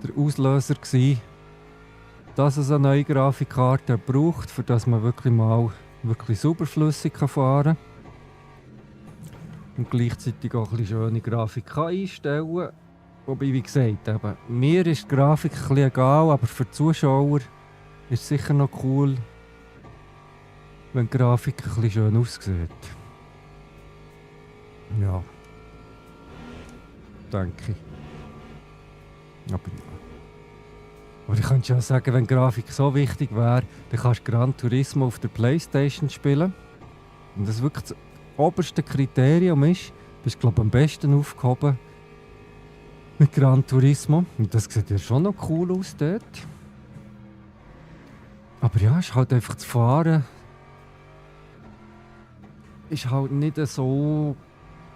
der Auslöser gewesen, dass es eine neue Grafikkarte braucht, für dass man wirklich mal wirklich superflüssig fahren kann. Und gleichzeitig auch ein bisschen schöne Grafik einstellen kann. Wobei, wie gesagt, eben, mir ist die Grafik ein bisschen egal, aber für die Zuschauer ist es sicher noch cool, wenn die Grafik ein bisschen schön aussieht. Ja. Denke ich. Aber ich könnte ja sagen, wenn die Grafik so wichtig wäre, dann kannst du Gran Turismo auf der Playstation spielen. Und das wirklich das oberste Kriterium ist, bist du glaube ich am besten aufgehoben mit Gran Turismo. Und das sieht ja schon noch cool aus dort. Aber ja, es ist halt einfach das Fahren. Ist halt nicht so.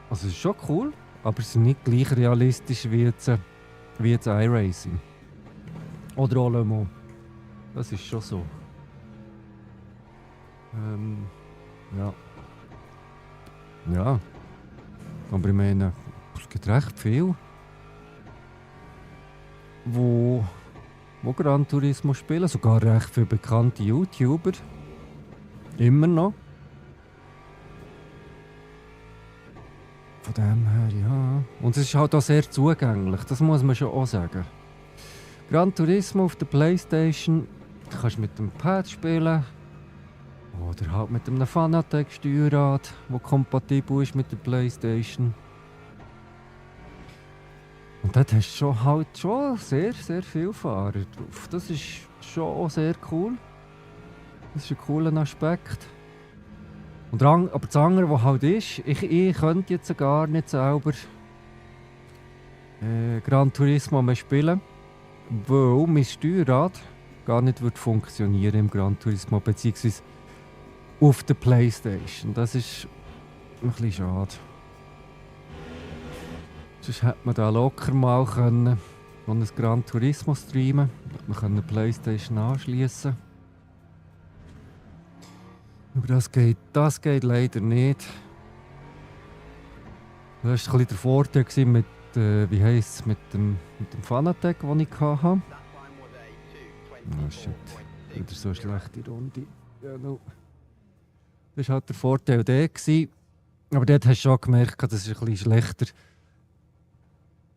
Also es ist schon cool, aber es ist nicht gleich realistisch wie jetzt iRacing. Oder auch Le Mans. Das ist schon so. Ja. Ja. Aber ich meine, es gibt recht viel, wo Gran Turismo spielen. Sogar recht viele bekannte YouTuber. Immer noch. Von dem her, ja. Und es ist halt auch sehr zugänglich, das muss man schon auch sagen. Gran Turismo auf der Playstation, du kannst mit dem Pad spielen. Oder halt mit einem Fanatec-Steuerrad, das kompatibel ist mit der Playstation. Und dort hast du schon sehr, sehr viele Fahrer drauf. Das ist schon auch sehr cool. Das ist ein cooler Aspekt. Aber das andere, was halt ist, ich könnte jetzt gar nicht selber Gran Turismo mehr spielen, weil mein Steuerrad gar nicht wird funktionieren im Gran Turismo, beziehungsweise auf der Playstation. Das ist ein bisschen schade. Sonst hätte man da locker mal können und ein Gran Turismo streamen. Man kann eine Playstation anschließen. Aber das geht leider nicht. Das war ein bisschen der Vorteil mit, mit dem Fanatec, den ich hatte. Oh shit, wieder so eine schlechte Runde. Ja, no. Das war halt der Vorteil der. Aber dort hast du schon gemerkt, das ist ein bisschen schlechter.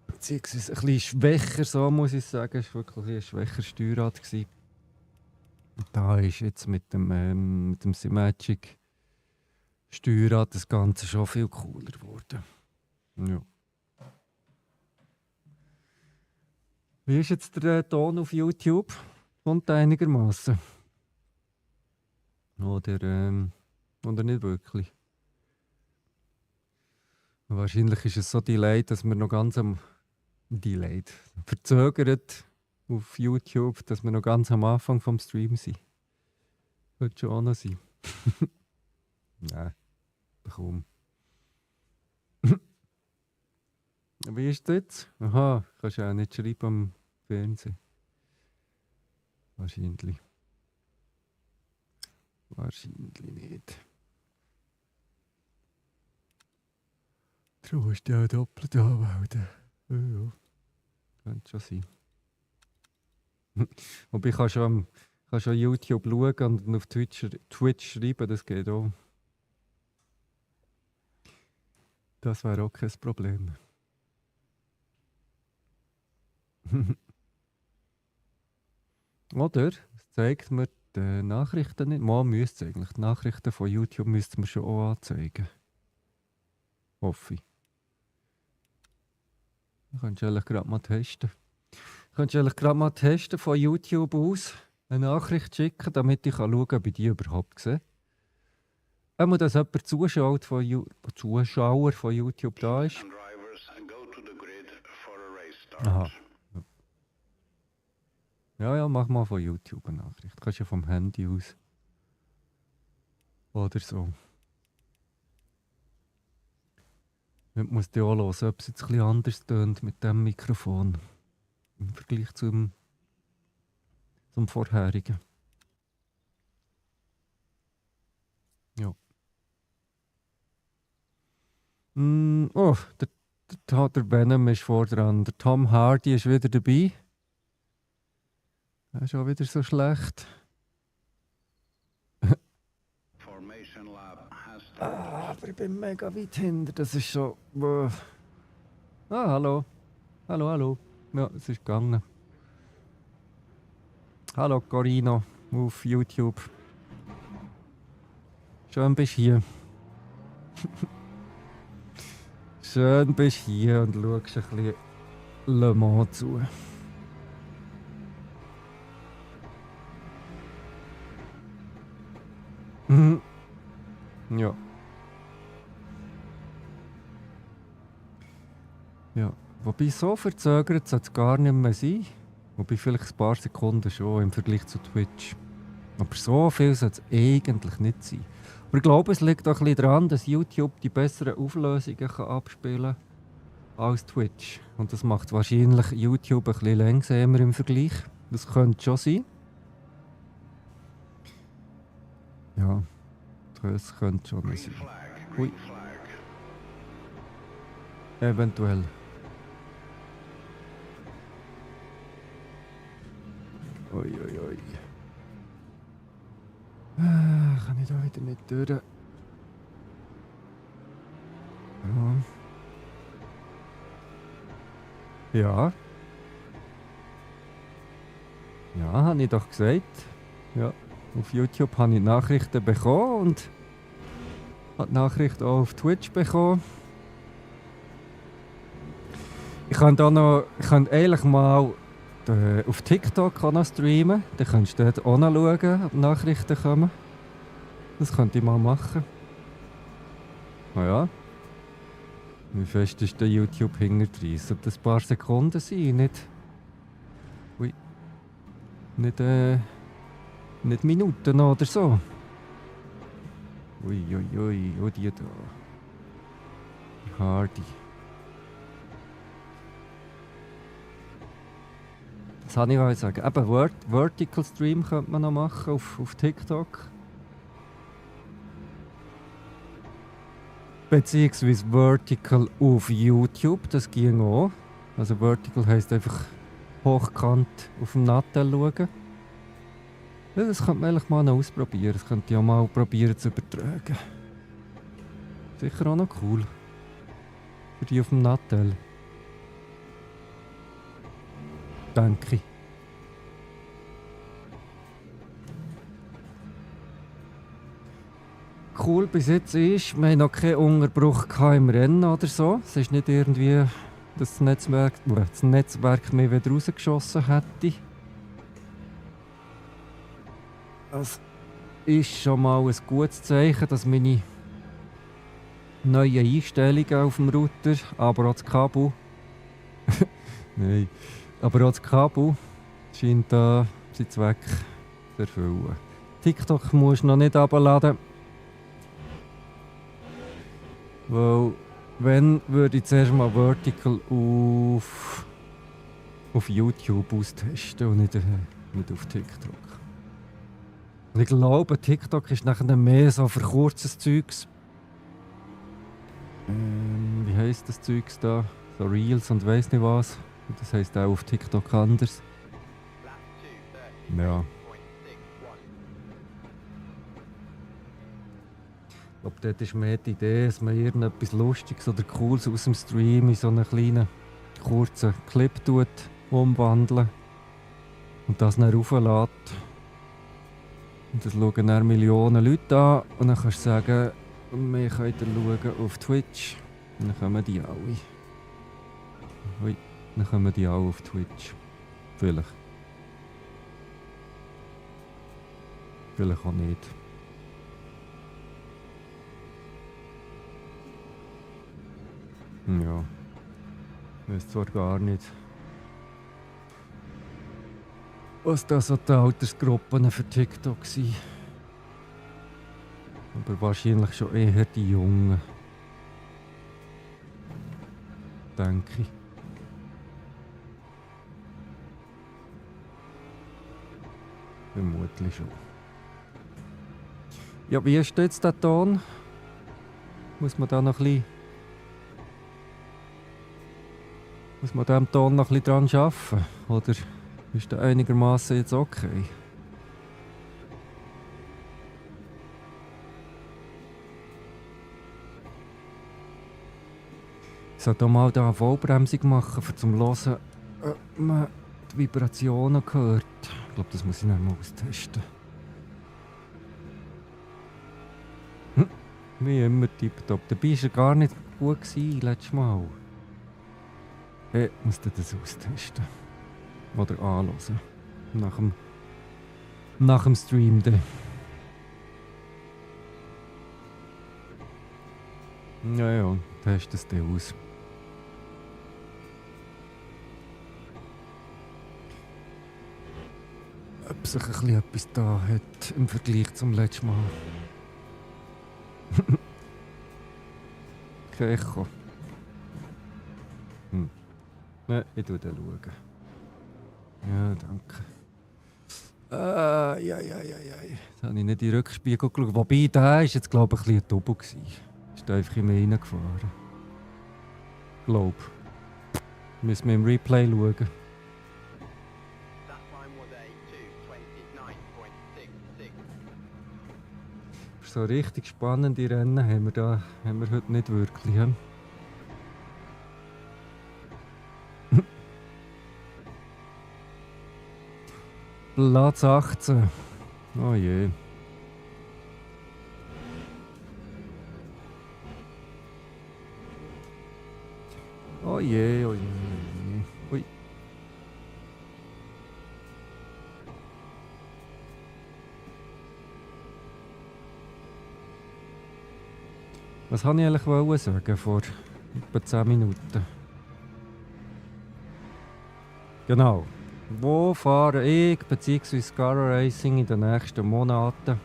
Beziehungsweise ein bisschen schwächer, so muss ich sagen. Es war wirklich ein schwächer Steuerrad. Da ist jetzt mit dem Simagic Steuerrad das Ganze schon viel cooler geworden. Ja. Wie ist jetzt der Ton auf YouTube? Kommt einigermaßen. Oder nicht wirklich. Wahrscheinlich ist es so delayed, dass wir noch ganz verzögert auf YouTube, dass wir noch ganz am Anfang vom Stream sind. Wird schon auch noch sein. Nein, kaum. Wie ist das jetzt? Aha, kannst du auch nicht schreiben am Fernsehen. Wahrscheinlich. Wahrscheinlich nicht. Du musst ja auch doppelt anmelden. Ja. Könnte schon sein. Wobei ich kann schon YouTube schauen und auf Twitch schreiben, das geht auch. Das wäre auch kein Problem. Oder? Es zeigt mir die Nachrichten nicht. Man müsste eigentlich. Die Nachrichten von YouTube müsste man schon auch anzeigen. Hoffe ich. Du könntest eigentlich gerade mal testen. Von YouTube aus eine Nachricht schicken, damit ich schauen kann, ob ich die überhaupt sehe. Wenn dass jemand Zuschauer von YouTube da ist. Aha. Ja, ja, mach mal von YouTube eine Nachricht. Kannst ja vom Handy aus. Oder so. Ich muss dir auch hören, ob es jetzt ein bisschen anders tönt mit dem Mikrofon. Im Vergleich zum vorherigen. Ja. Oh, der Venom ist vor dran. Der Tom Hardy ist wieder dabei. Er ist auch wieder so schlecht. Aber ich bin mega weit hinter. Das ist schon. Hallo. Hallo, hallo. Ja, es ist gegangen. Hallo Corino auf YouTube. Schön bist du hier. Schön bist du hier und schaust ein bisschen Le Mans zu. Mhm. Ja. Ja. Wobei so verzögert sollte es gar nicht mehr sein. Wobei vielleicht ein paar Sekunden schon im Vergleich zu Twitch. Aber so viel sollte es eigentlich nicht sein. Aber ich glaube, es liegt auch ein bisschen daran, dass YouTube die besseren Auflösungen abspielen kann als Twitch. Und das macht wahrscheinlich YouTube ein bisschen langsamer im Vergleich. Das könnte schon sein. Ja, das könnte schon sein. Ui. Eventuell. Ui, ui, ui. Kann ich da wieder nicht durch? Ja. Ja. Ja, habe ich doch gesagt. Ja. Auf YouTube habe ich Nachrichten bekommen und habe die Nachrichten auch auf Twitch bekommen. Ich könnte eigentlich mal auf TikTok auch noch streamen. Dann kannst du dort auch noch schauen, ob Nachrichten kommen. Das könnte ich mal machen. Na ja. Wie fest ist der YouTube hinter drin? Sollte das ein paar Sekunden sein, nicht... Ui. Nicht Minuten oder so. Ui, ui, ui, oh die da. Hardy. Das wollte ich auch sagen. Eben, Vertical Stream könnte man noch machen auf TikTok. Beziehungsweise Vertical auf YouTube, das ging auch. Also Vertical heisst einfach hochkant auf dem Nattel schauen. Ja, das könnte man eigentlich mal noch ausprobieren. Das könnte ich auch mal probieren zu übertragen. Sicher auch noch cool. Für die auf dem Nattel. Danke. Cool bis jetzt ist, wir haben noch keinen Unterbruch im Rennen oder so. Es ist nicht irgendwie, dass das Netzwerk mich wieder rausgeschossen hätte. Das ist schon mal ein gutes Zeichen, dass meine neuen Einstellungen auf dem Router, aber auch das Kabel, nein, aber auch das Kabel scheint da seinen Zweck zu erfüllen. TikTok musst du noch nicht herunterladen. Weil, wenn würde ich zuerst mal Vertical auf YouTube austesten und nicht auf TikTok. Und ich glaube, TikTok ist nachher mehr so für kurzes Zeugs. Wie heisst das Zeugs da? So Reels und weiss nicht was. Und das heisst auch auf TikTok anders. Ja. Ich glaube, dort ist mehr die Idee, dass man irgendetwas Lustiges oder Cooles aus dem Stream in so einen kleinen, kurzen Clip umwandeln und das dann rauflädt. Und das schauen dann Millionen Leute an und dann kannst du sagen, wir können schauen auf Twitch und dann kommen die alle. Ui, dann kommen die alle auf Twitch. Vielleicht. Vielleicht auch nicht. Ja, ich weiß zwar gar nicht, was da so die Altersgruppen für TikTok sind. Aber wahrscheinlich schon eher die Jungen. Denke ich. Vermutlich schon. Ja, wie ist jetzt der Ton? Muss man da noch ein bisschen... Muss man da am Ton noch ein bisschen dran arbeiten? Oder ist der einigermaßen jetzt okay? Ich sollte auch mal da eine Vollbremsung machen, um zum Hören, ob man die Vibrationen hört. Ich glaube, das muss ich noch mal austesten. Wie immer tipptopp. Dabei war er gar nicht gut letztes Mal. Ich muss das austesten. Oder anhören. Nach dem Stream dann. Ja, test es dann aus. Ob sich ein bisschen etwas da hat im Vergleich zum letzten Mal. Kein Echo. Ja, ich schaue dann. Ja, danke. Ja. Jetzt habe ich nicht in den Rückspiegel geschaut. Wobei, der war jetzt, glaube ich, ein bisschen ein Double. Ist einfach in mich reingefahren. Glaube. Müssen wir im Replay schauen. So richtig spannende Rennen haben wir heute nicht wirklich. He? Platz 18. Oh je. Oh je, oh je. Ui. Was wollte ich eigentlich sagen vor etwa 10 Minuten? Genau. Wo fahre ich bzw. Scarra Racing in den nächsten Monaten?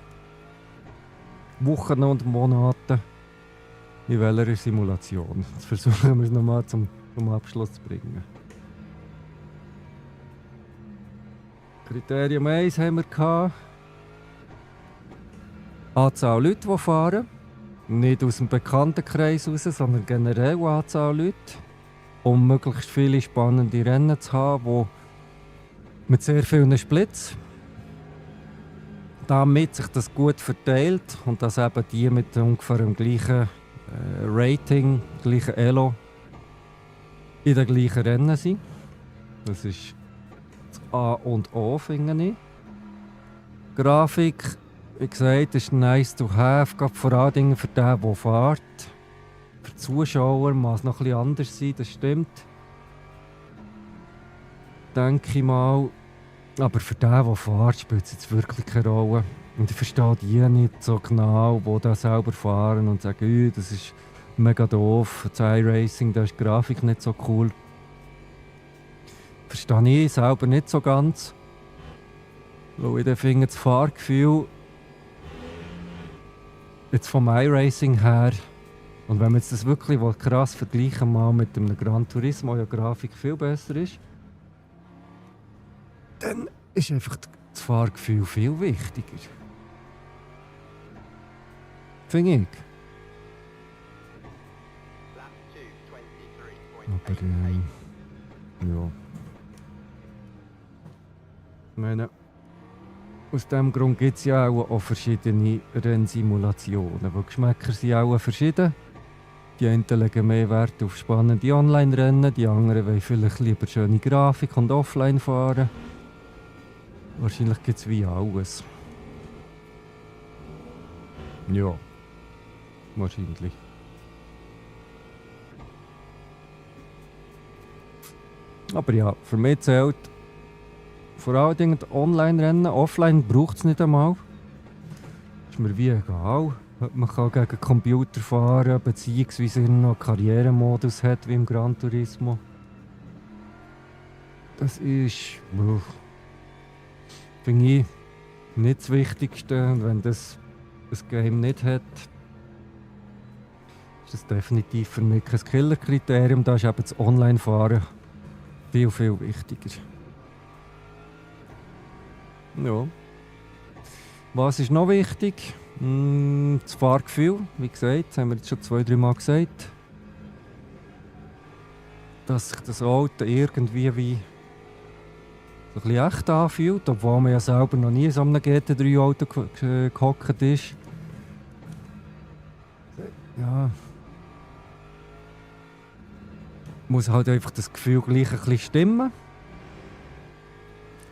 Wochen und Monaten? In welcher Simulation? Jetzt versuchen wir es nochmal zum Abschluss zu bringen. Kriterium 1 haben wir gehabt. Anzahl Leute, die fahren. Nicht aus dem Bekanntenkreis raus, sondern generell Anzahl Leute. Um möglichst viele spannende Rennen zu haben, die mit sehr vielen Splits. Damit sich das gut verteilt und dass eben die mit ungefähr dem gleichen Rating, gleichen Elo in den gleichen Rennen sind. Das ist das A und O, finde ich. Grafik, wie gesagt, ist nice to have, gerade vor allem für den, der fährt. Für die Zuschauer muss es noch etwas anders sein, das stimmt. Denke ich mal. Aber für den, der fährt, spielt es jetzt wirklich keine Rolle. Und ich verstehe die nicht so genau, die da selber fahren und sagen, das ist mega doof, das iRacing, da ist die Grafik nicht so cool. Verstehe ich selber nicht so ganz. Weil ich dann finde, das Fahrgefühl jetzt vom iRacing her, und wenn man jetzt das wirklich krass vergleichen mal mit dem Gran Turismo, wo ja die Grafik viel besser ist, dann ist einfach das Fahrgefühl viel wichtiger. Finde ich. Aber ja. Ich meine, aus diesem Grund gibt es ja auch verschiedene Rennsimulationen. Weil die Geschmäcker sind auch verschieden. Die einen legen mehr Wert auf spannende Online-Rennen, die anderen wollen vielleicht lieber schöne Grafik und offline fahren. Wahrscheinlich gibt es wie alles. Ja, wahrscheinlich. Aber ja, für mich zählt vor allem Dingen Online-Rennen. Offline braucht es nicht einmal. Ist mir wie egal, ob man kann gegen Computer fahren kann, beziehungsweise noch einen Karrieremodus hat wie im Gran Turismo. Das ist... finde ich nicht das Wichtigste. Und wenn das ein Game nicht hat, ist das definitiv für mich kein Killerkriterium. Da ist eben das Online-Fahren viel, viel wichtiger. Ja. Was ist noch wichtig? Das Fahrgefühl, wie gesagt, das haben wir jetzt schon 2-3 Mal gesagt. Dass sich das Auto irgendwie wie so ein bisschen echt anfühlt, obwohl man ja selber noch nie in so einem GT3-Auto gehockt ist. Ja. Muss halt einfach das Gefühl gleich ein bisschen stimmen.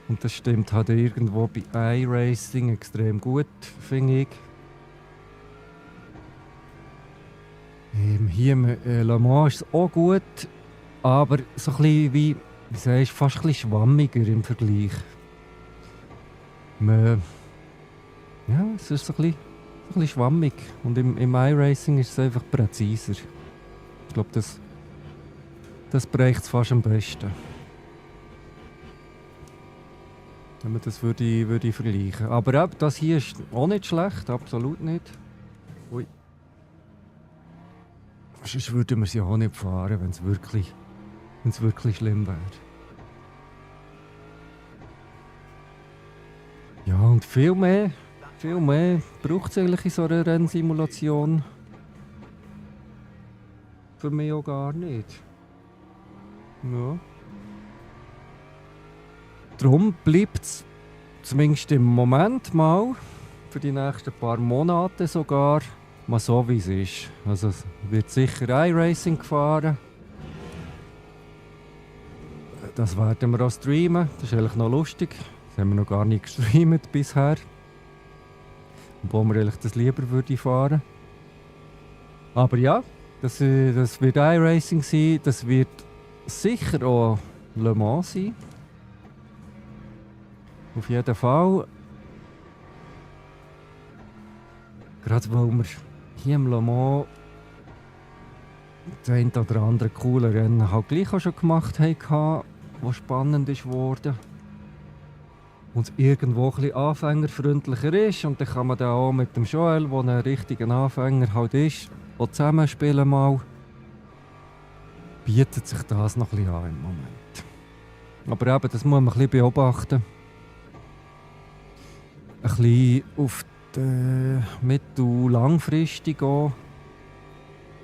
Und das stimmt halt irgendwo bei iRacing extrem gut, finde ich. Hier im Le Mans ist es auch gut, aber so ein bisschen wie sagst, fast ein bisschen schwammiger im Vergleich. Ja, es ist so ein bisschen schwammig. Und im iRacing ist es einfach präziser. Ich glaube, das bereicht es fast am besten. Wenn man das würde vergleichen. Aber auch das hier ist auch nicht schlecht, absolut nicht. Ui. Sonst würden wir sie auch nicht fahren, wenn es wirklich schlimm wäre. Ja, und viel mehr braucht es eigentlich in so einer Rennsimulation für mich auch gar nicht. Ja. Darum bleibt es zumindest im Moment mal, für die nächsten paar Monate sogar, mal so wie es ist. Also es wird sicher iRacing gefahren. Das werden wir auch streamen, das ist eigentlich noch lustig. Das haben wir noch gar nicht gestreamt bisher. Obwohl wir eigentlich das lieber würde fahren. Aber ja, das wird iRacing sein, das wird sicher auch Le Mans sein. Auf jeden Fall. Gerade weil wir hier im Le Mans das ein oder andere coole Rennen halt gleich auch schon gemacht haben, was spannend ist geworden. Und irgendwo ein bisschen anfängerfreundlicher ist. Und dann kann man dann auch mit dem Joel, der ein richtiger Anfänger halt ist, auch zusammenspielen mal. Bietet sich das noch ein bisschen an im Moment. Aber eben, das muss man ein bisschen beobachten. Ein bisschen auf die mittel- langfristig auch.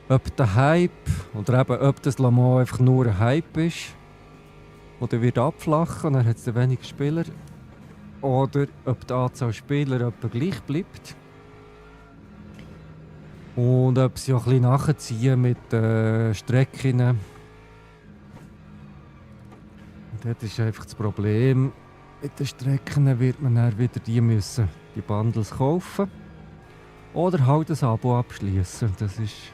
Ob der Hype, oder eben ob das Le Mans einfach nur ein Hype ist, oder wird abflachen und dann hat es weniger Spieler. Oder ob die Anzahl Spieler etwa gleich bleibt. Und ob sie auch ein bisschen nachziehen mit Strecken. Und dort ist einfach das Problem, mit den Strecken wird man dann wieder die Bundles kaufen. Oder halt ein Abo abschließen. Das ist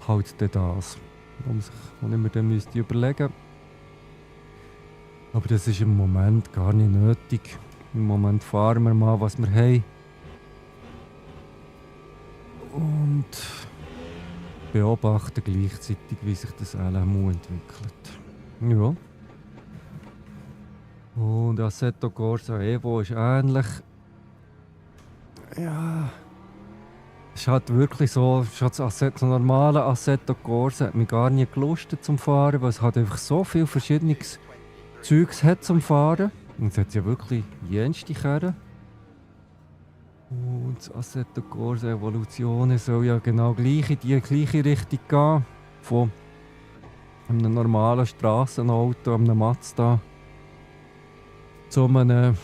halt dann das, was ich mir dann überlegen müsste. Aber das ist im Moment gar nicht nötig. Im Moment fahren wir mal, was wir haben. Und beobachten gleichzeitig, wie sich das LMU entwickelt. Ja. Und Assetto Corsa Evo ist ähnlich. Ja. Es ist halt wirklich so, schon das normale Assetto Corsa hat mich gar nicht gelustet zum Fahren, weil es halt einfach so viel verschiedenes Zeugs hat zum Fahren. Und es hat ja wirklich jenste Karren. Und das Assetto Corsa Evoluzione soll ja genau gleich in die gleiche Richtung gehen. Von einem normalen Strassenauto, einem Mazda, zu einem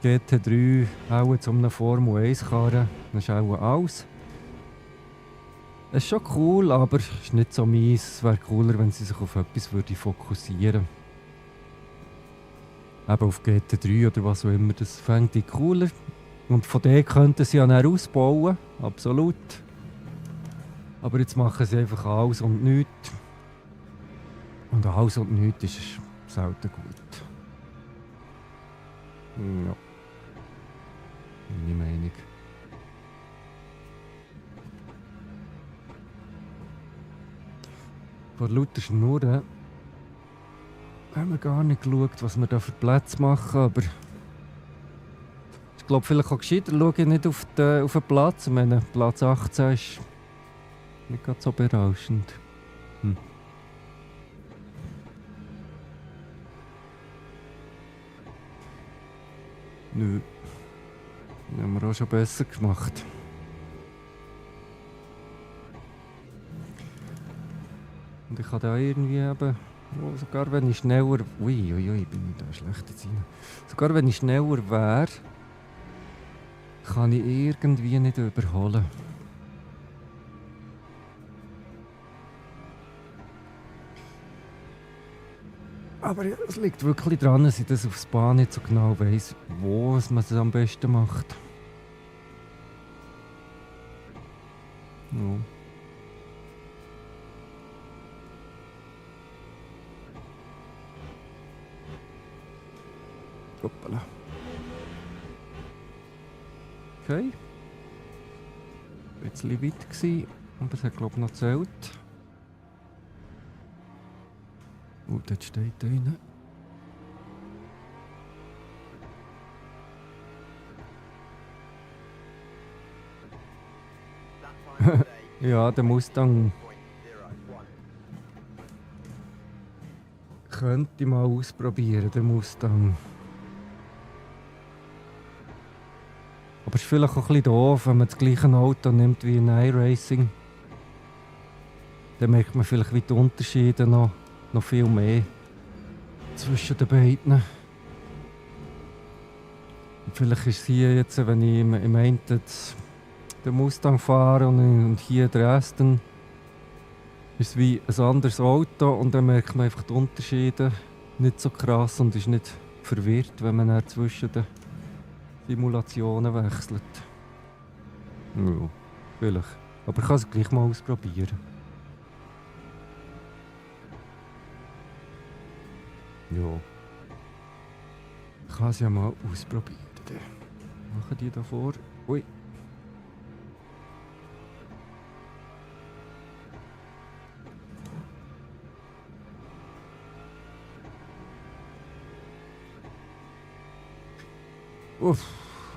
GT3, auch zu einem Formel 1 Karren. Das ist auch alles. Es ist schon cool, aber es ist nicht so meins. Es wäre cooler, wenn sie sich auf etwas fokussieren würden. Eben auf GT3 oder was auch immer, das fände ich cooler. Und von dem könnten sie ja dann ausbauen, absolut. Aber jetzt machen sie einfach alles und nichts. Und alles und nichts ist selten gut. Ja. Meine Meinung. Vor lauter Schnurren haben wir gar nicht geschaut, was wir da für Plätze machen, aber Ich glaube, vielleicht auch gescheiter schaue ich nicht auf den Platz. Ich meine, Platz 18 ist nicht gerade so berauschend. Hm. Nö. Das haben wir auch schon besser gemacht. Und ich kann da irgendwie eben, sogar wenn ich schneller, bin ich da schlecht jetzt rein. Sogar wenn ich schneller wäre, kann ich irgendwie nicht überholen. Aber ja, es liegt wirklich daran, dass ich das aufs Bahn nicht so genau weiss, wo man es am besten macht. Ja. Hoppala. Okay. Ein bisschen weit gewesen, aber es hat glaube ich noch gezählt. Dort steht einer. Ja, der Mustang könnte ich mal ausprobieren, der Mustang. Aber es ist vielleicht auch ein bisschen doof, wenn man das gleiche Auto nimmt wie ein iRacing. Dann merkt man vielleicht wie die Unterschiede noch viel mehr zwischen den beiden. Und vielleicht ist es hier jetzt, wenn ich im einen den Mustang fahre und hier den Aston, ist es wie ein anderes Auto und dann merkt man einfach die Unterschiede nicht so krass und ist nicht verwirrt, wenn man dann zwischen den Simulationen wechselt. Ja, vielleicht. Aber ich kann es gleich mal ausprobieren. Ja. Ich kann es ja mal ausprobieren. Machen die da vor. Ui. Uff,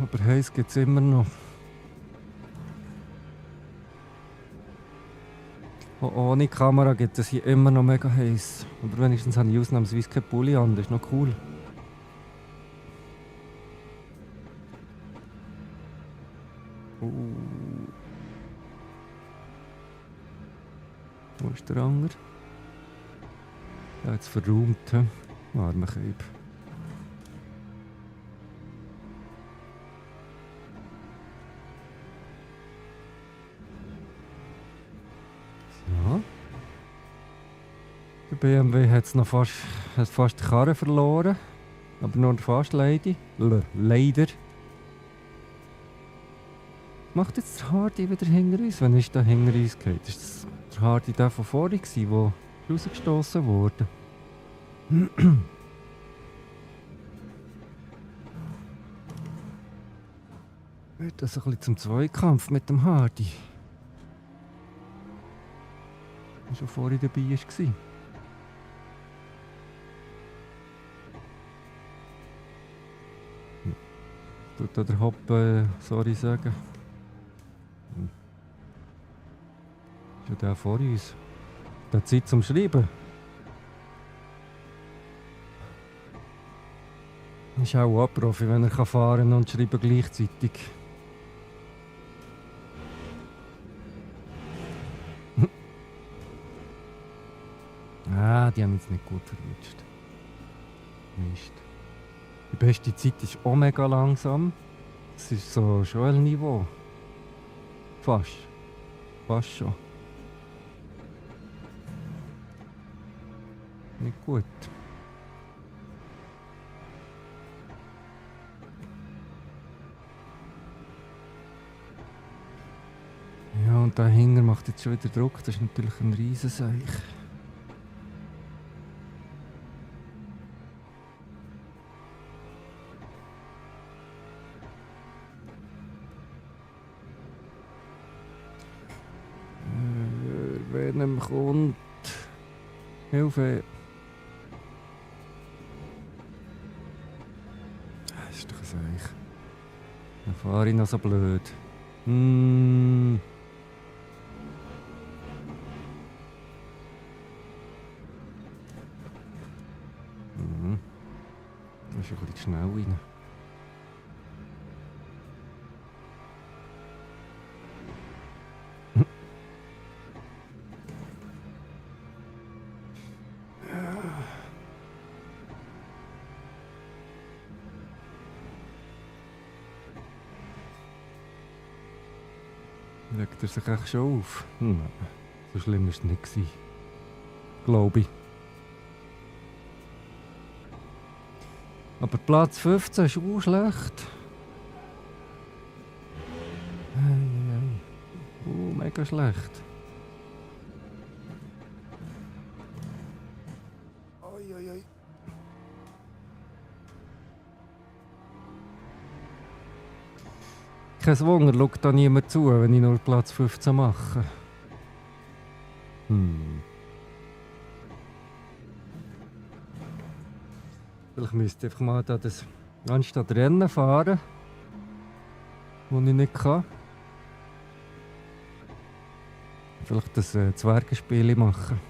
aber heiß geht's immer noch. Auch ohne Kamera geht es hier immer noch mega heiß. Aber wenigstens habe ich ausnahmsweise keinen Pulli an, das ist noch cool. Wo ist der andere? Ja, jetzt verräumt. Armer Keib. So. Der BMW hat fast die Karre verloren. Aber nur fast leider. Macht jetzt der Hardy wieder hinter uns? Wann ist der hinter uns gegangen? Ist das der Hardy der von vorhin, der rausgestoßen wurde? Wird das ein bisschen zum Zweikampf mit dem Hardy? Der schon vorhin dabei war. Tut da der Hopp sorry sagen? Ist ja der vor uns. Der hat Zeit zum Schreiben. Ist auch ein Profi, wenn er fahren und schreiben gleichzeitig. Die haben uns nicht gut verwünscht. Mist. Die beste Zeit ist auch mega langsam. Das ist so Joel-Niveau. Fast schon. Nicht gut. Ja, und dahinter macht jetzt schon wieder Druck. Das ist natürlich ein Riesenseich. Wer nicht kommt. Hilfe! Das ist doch ein Seich. fahre ich noch so blöd? Mm. Mhm. Das ist ein bisschen schnell rein. Legt er sich echt schon auf? Nein, so schlimm war es nicht. Glaube ich. Aber Platz 15 ist auch schlecht. Mega schlecht. Oi. Kein Wunder, schaut da niemand zu, wenn ich nur Platz 15 mache. Vielleicht müsste ich einfach mal da das anstatt Rennen fahren, wo ich nicht kann. Vielleicht das Zwergenspiel machen.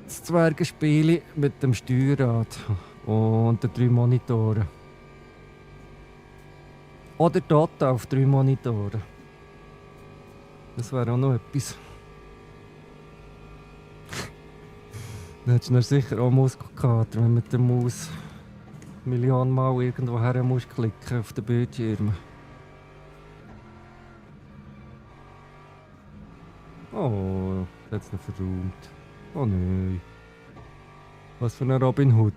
Das Zwergenspiel mit dem Steuerrad und den 3 Monitoren. Oder Dota auf 3 Monitoren. Das wäre auch noch etwas. Dann hättest du sicher auch Muskelkater, wenn du mit der Maus Millionen Mal irgendwo her musst klicken auf den Bildschirm. Oh, das hat es noch verräumt. Oh nein. Was für ein Robin Hood.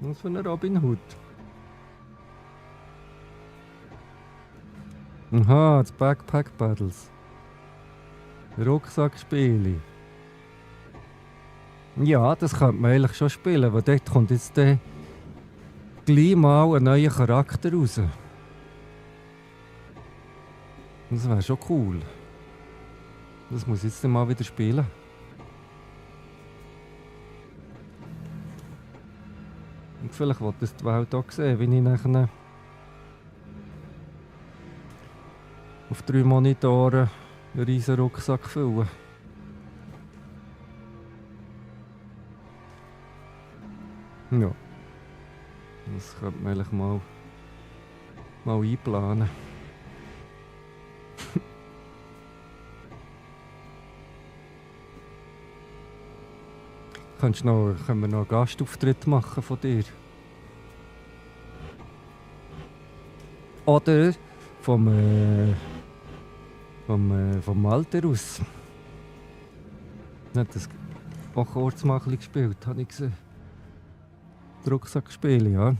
Was für ein Robin Hood. Aha, das Backpack Battles. Rucksackspiele. Ja, das könnte man eigentlich schon spielen, weil dort kommt jetzt gleich mal ein neuer Charakter raus. Das wäre schon cool. Das muss ich jetzt mal wieder spielen. Und vielleicht will das die Welt auch sehen, wie ich nachher auf 3 Monitoren einen riesen Rucksack fülle. Ja. Das könnte man eigentlich mal einplanen. Können wir noch einen Gastauftritt machen von dir? Oder vom Alter aus. Er hat das auch kurz mal ein bisschen gespielt, habe ich gesehen. Rucksackspiele, ja.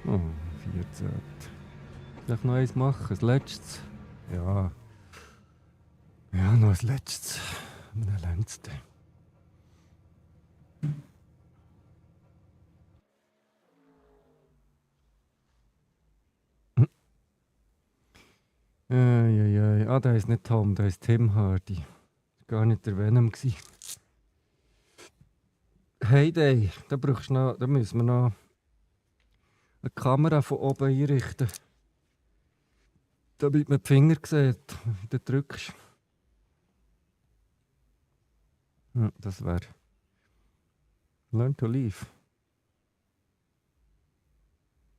Oh, 14. Soll ich noch eins machen? Das letztes? Ja. Ja, noch das letztes. Ein letztes. Ah, der ist nicht Tom, der ist Tim Hardy. Gar nicht der Venom gsi. Heyday, da müssen wir noch eine Kamera von oben einrichten. Damit man die Finger sieht, wie du drückst. Ja, das wäre Learn to Live.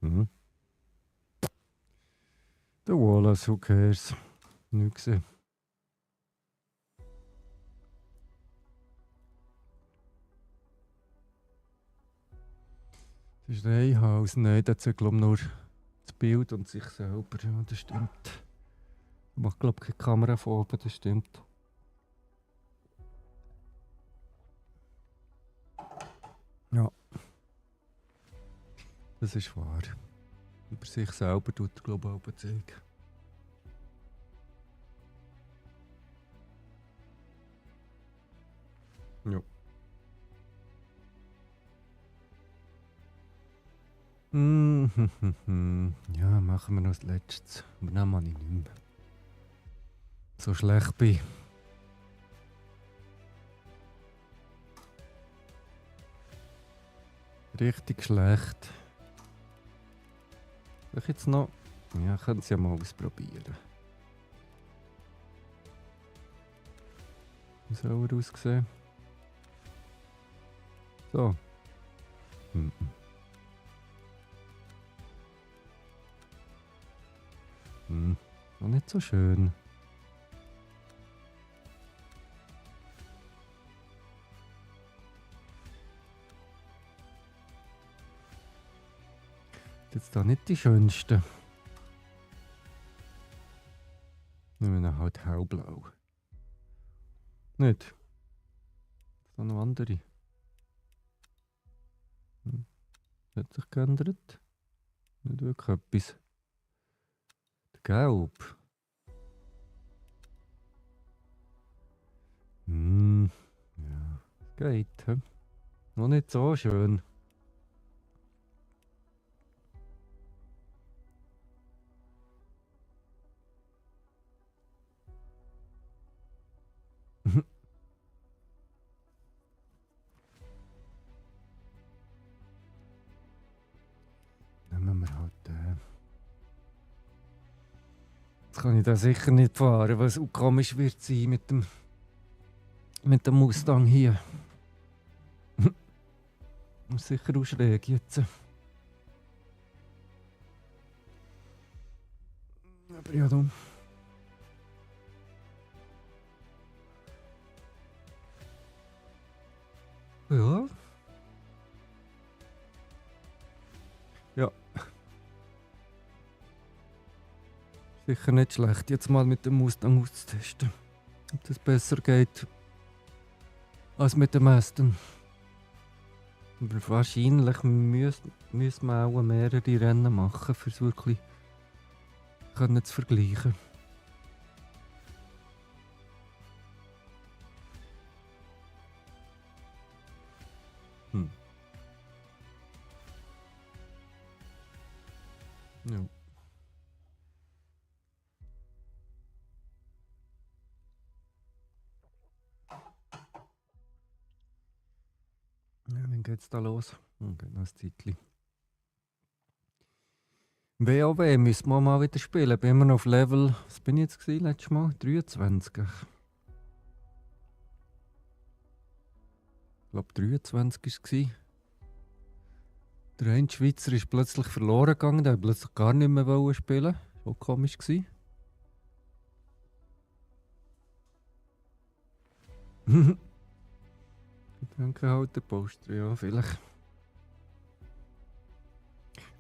Mhm. Der Wallace, who cares? Nicht gesehen. Das ist ein Haus. Nein, der zeigt glaube nur das Bild und sich selber. Ja, das stimmt. Macht glaube ich keine Kamera von oben, das stimmt. Ja. Das ist wahr. Über sich selber tut er glaube ich auch zeigen. Ja. Ja, machen wir noch das Letzte. Aber dann mache ich nicht mehr. So schlecht bin. Richtig schlecht. Soll ich jetzt noch... Ja, können Sie ja mal ausprobieren. Wie soll er aussehen? So. Mhm. Noch nicht so schön. Jetzt da nicht die schönsten. Nehmen wir halt hellblau. Nicht? Da noch andere. Hat sich geändert? Nicht wirklich etwas. Gelb. Ja, es geht. He? Noch nicht so schön. Nehmen wir halt Jetzt kann ich da sicher nicht fahren, weil es auch komisch wird sein mit dem Mustang hier. Ist sicher auch schräg jetzt. Aber ja, dumm. Ja. Ja. Sicher nicht schlecht, jetzt mal mit dem Mustang auszutesten. Ob das besser geht als mit dem Aston. Aber wahrscheinlich müssen wir auch mehrere Rennen machen, um es wirklich zu vergleichen. Ja. Ja, wann geht's da los? Geht noch ein Zeitchen. WoW müssen wir mal wieder spielen. Bin immer noch auf Level, was bin ich jetzt gewesen, letztes Mal? 23. Ich glaube 23 war es. Der eine Schweizer ist plötzlich verloren gegangen, der wollte plötzlich gar nicht mehr spielen. Das war auch komisch. Danke halt der Poster, ja, vielleicht.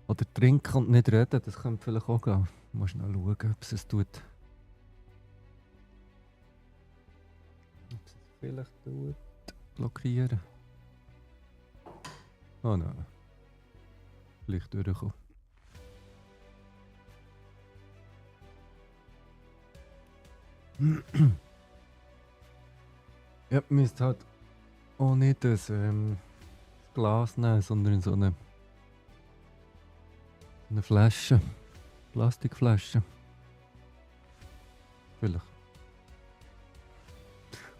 Oder trinken und nicht reden, das könnte vielleicht auch gehen. Mal schnell schauen, ob es tut. Ob es vielleicht tut. Blockieren. Oh nein. Vielleicht durchkommen. Ja, ihr müsst halt auch nicht das Glas nehmen, sondern so eine Flasche. Plastikflasche. Vielleicht.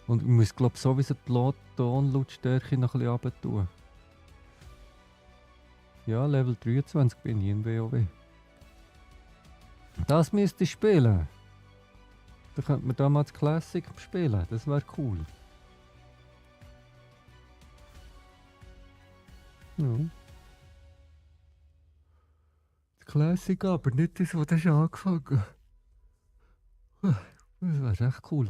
Und ich muss, glaube ich, sowieso die Tonlautstärke noch ein bisschen runter tun. Ja, Level 23 bin ich in WoW. Das müsste ich spielen. Da könnte man damals Classic spielen. Das wäre cool. Ja. Das Classic aber nicht das, was du schon angefangen hast. Das wäre echt cool.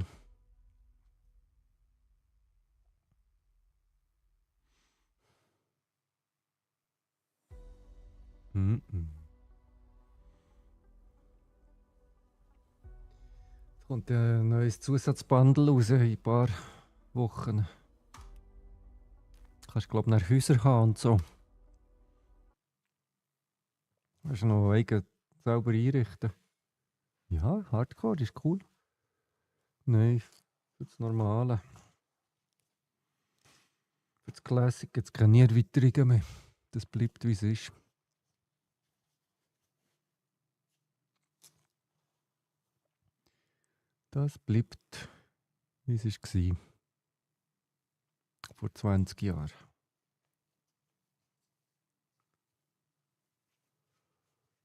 Es kommt ein neues Zusatzbundle raus in ein paar Wochen. Du kannst, glaube ich, nach Häuser haben und so. Kannst du noch eigen selber einrichten. Ja, Hardcore ist cool. Nein, für das Normale. Für das Classic gibt es keine Erweiterungen mehr. Das bleibt wie es ist. Das bleibt, wie es war. Vor 20 Jahren.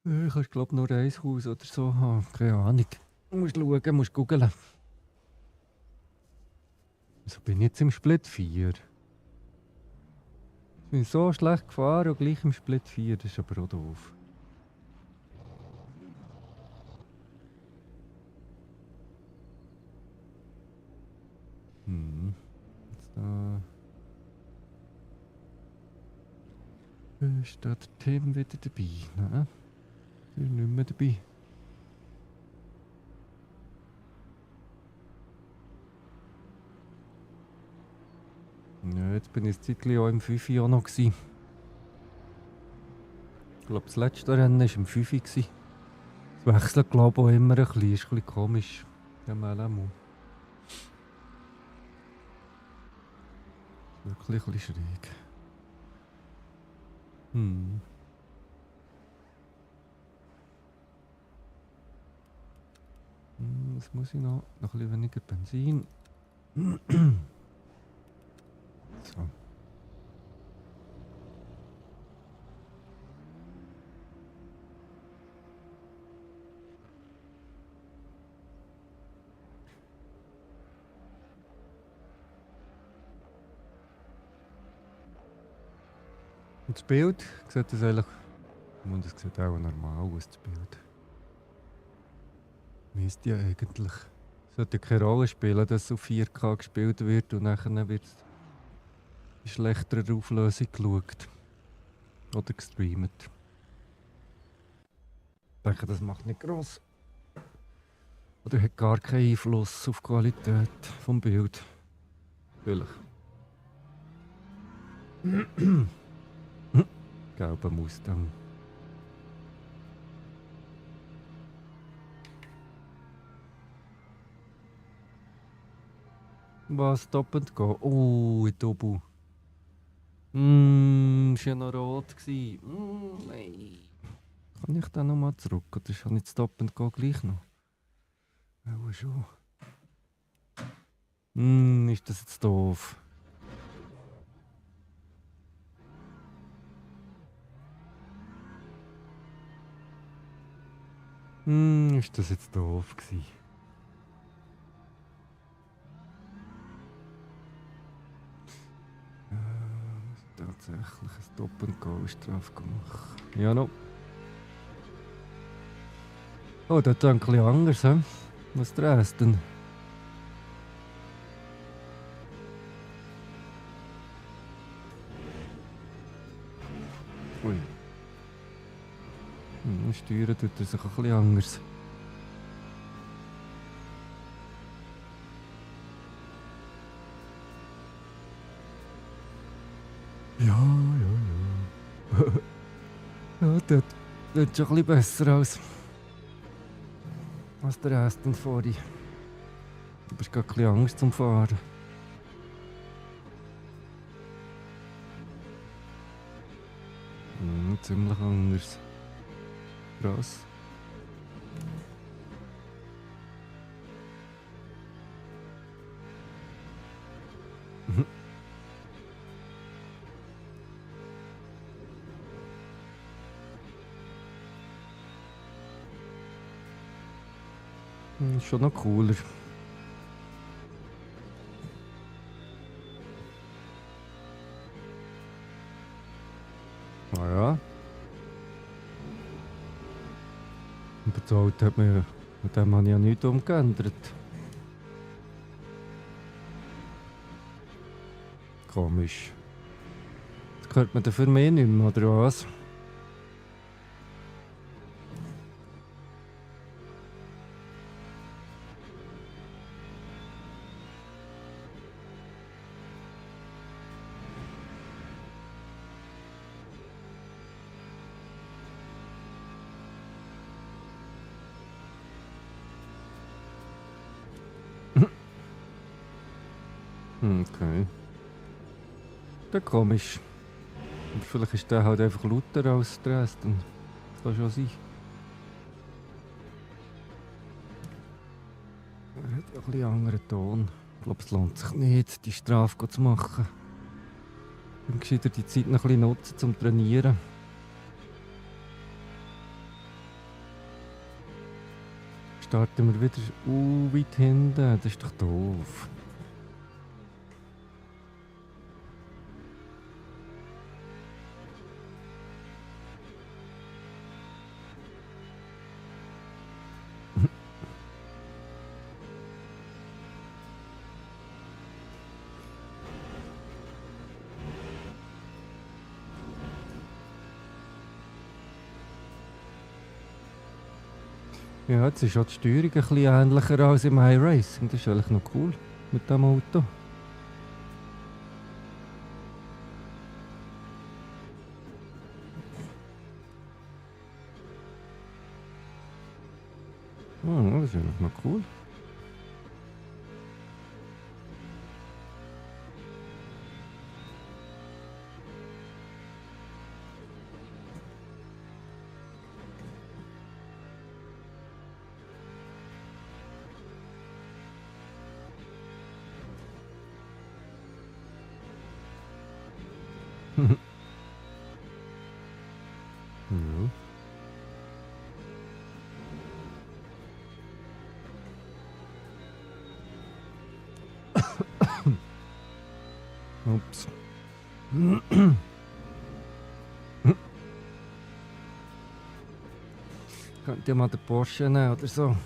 Ich kannst glaube nur ein Haus oder so haben. Keine Ahnung. Du musst schauen, musst googeln. Wieso bin ich jetzt im Split 4? Ich bin so schlecht gefahren und gleich im Split 4. Das ist aber auch doof. Jetzt da. Ist da der Tim wieder dabei? Nein, der ist nicht mehr dabei. Ja, jetzt bin ich ein Zeitchen auch im 5 auch noch gewesen. Ich glaube, das letzte Rennen war im 5 gewesen. Es wechselt, glaube ich, auch immer ein bisschen. Ist ein bisschen komisch. Ja, mal auch mal. Wirklich ein bisschen schräg. Was muss ich noch? Noch ein bisschen weniger Benzin. So. Und das Bild sieht das eigentlich. Und das sieht auch normal aus, das Bild. Müsste ja eigentlich. Sollte keine Rolle spielen, dass es auf 4K gespielt wird und nachher wird es in schlechterer Auflösung geschaut. Oder gestreamt. Ich denke, das macht nicht gross. Oder hat gar keinen Einfluss auf die Qualität des Bild. Vielleicht. Gelber Mustang. Was, Stop and Go? Oh, in Tobu. Ist ja noch rot gewesen. Nein. Kann ich da nochmal zurück? Oder ist nicht Stop and Go gleich noch? Ja, schon. Ist das jetzt doof? Ist das jetzt doof gewesen? Tatsächlich ein Stop and Go ist drauf gemacht. Ja, noch. Oh, das ist ein bisschen anders, he? Was drehst du denn? Ui. Steuern tut er sich ein bisschen anders. Ja. Ja, das ist schon ein bisschen besser als der Rest und vorhin. Du hast gerade ein bisschen Angst zum Fahren. Ziemlich anders. Krass. Ist schon noch cooler. Ah ja. Und bezahlt hat mir, mit dem habe ich ja nichts umgeändert. Komisch. Das gehört mir dafür mehr nicht mehr, oder was? Okay. Das ist komisch. Und vielleicht ist der halt einfach lauter als der Rest. Das kann schon sein. Er hat ja ein bisschen anderen Ton. Ich glaube, es lohnt sich nicht, die Strafe zu machen. Dann gescheiter die Zeit noch ein bisschen nutzen zum Trainieren. Starten wir wieder weit hinten. Das ist doch doof. Ja, jetzt ist auch die Steuerung ein bisschen ähnlicher als im iRacing. Das ist eigentlich noch cool mit dem Auto. Oh, das ist eigentlich noch cool. Ja. Ups. Könnt ihr mal den Porsche nehmen oder so?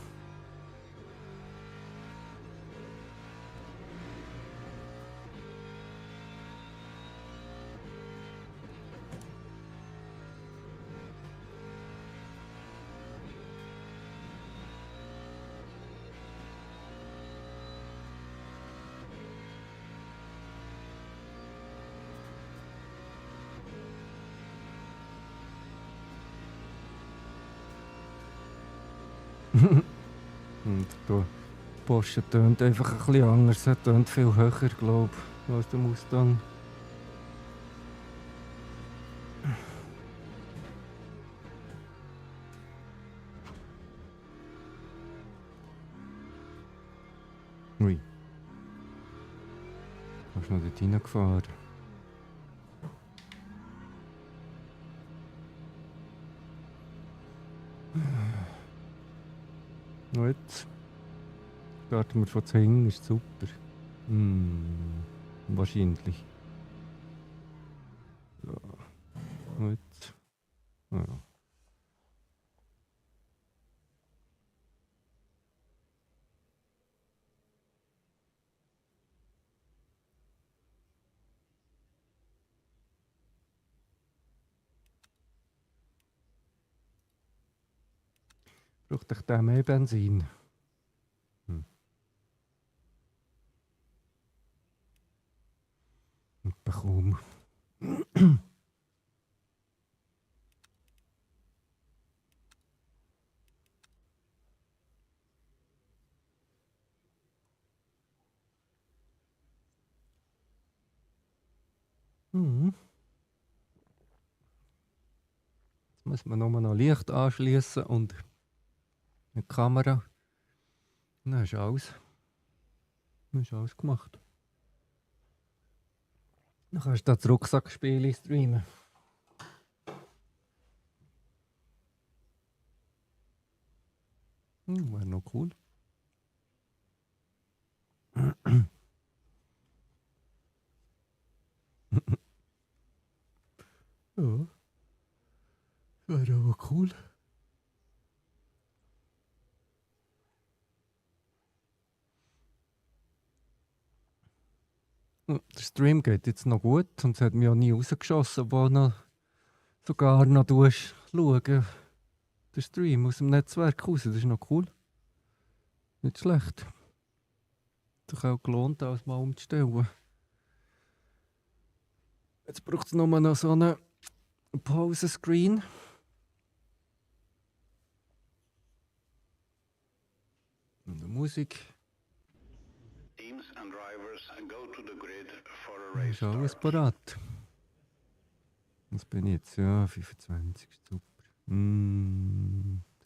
Und der Porsche tönt einfach ein bisschen anders. Er tönt viel höher, glaube ich, als der Mustang. Ui. Hast du noch dort reingefahren? Und jetzt starten wir von hinten, ist super. Wahrscheinlich. Ja. Und jetzt. Ja. Braucht euch der mehr Benzin? Kaum. Mhm. Jetzt muss man nur noch Licht anschließen und eine Kamera. Dann ist alles. Dann ist alles gemacht. Dann kannst du das Rucksackspiel streamen. Wäre noch cool. Ja, wäre aber cool. Der Stream geht jetzt noch gut und es hat mich auch nie rausgeschossen, wo noch sogar noch schauen. Der Stream aus dem Netzwerk raus, das ist noch cool. Nicht schlecht. Das hat auch gelohnt, alles mal umzustellen. Jetzt braucht es nur noch so einen Pause-Screen. Und eine Musik. Ist alles parat. Was bin ich jetzt? Ja, 25. Super.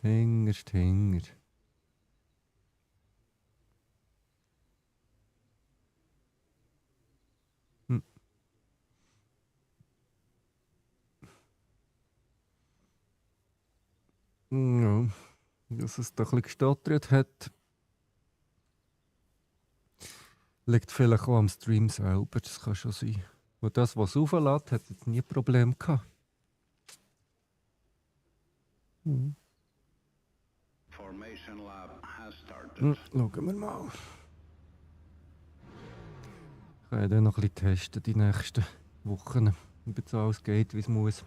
Hänger. Ja, dass es da ein bisschen gestottert hat, liegt vielleicht auch am Stream selber, das kann schon sein. Und das, was es auflädt, hat jetzt nie Probleme gehabt. Mhm. Formation Lab has started. Schauen wir mal. Ich kann ja dann noch ein bisschen testen die nächsten Wochen, ob jetzt alles geht, wie es muss.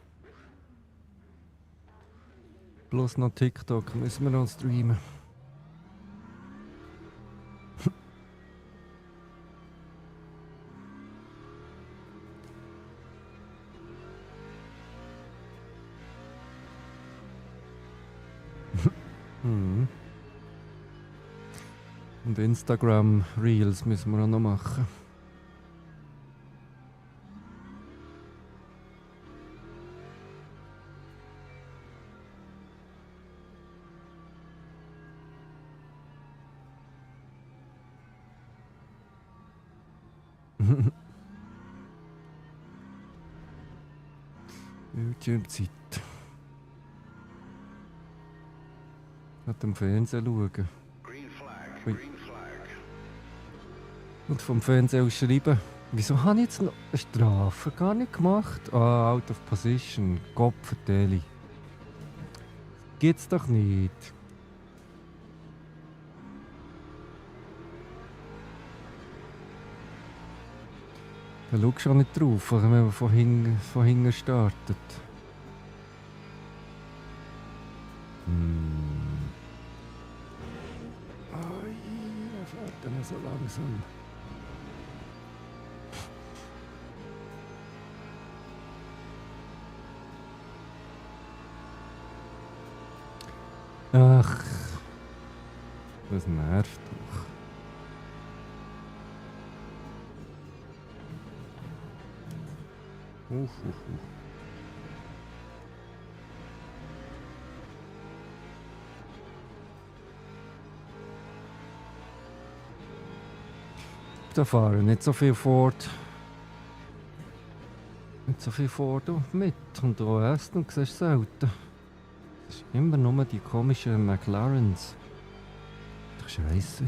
Plus noch TikTok müssen wir noch streamen. Mhm. Und Instagram Reels müssen wir auch noch machen. YouTube-Zeit. Hat am Fernsehen schauen. Green flag, Ui. green flag. Und vom Fernsehen aus schreiben. Wieso habe ich jetzt noch eine Strafe gar nicht gemacht? Ah, out of position. Kopfverteilung. Geht's doch nicht. Da schaust du auch nicht drauf, wenn man von hinten startet. Ai, da fährt er so langsam. Ach, das nervt doch. Uff. Da fahren nicht so viel Ford. Nicht so viel Ford mit. Und auch Aston siehst du selten. Es ist immer nur die komischen McLarens. Doch Scheiße.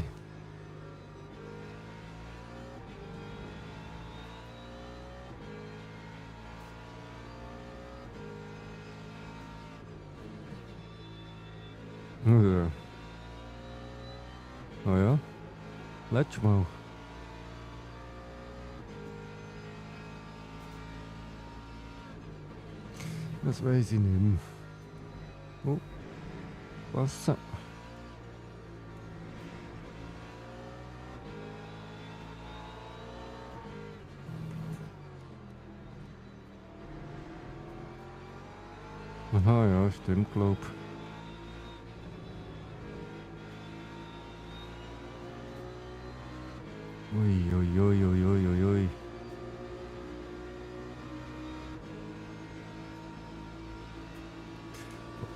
Ja. Oh ja? Letztes Mal. Das weiß ich nicht mehr. Oh, Wasser. Aha, ja, stimmt, glaub. Ui.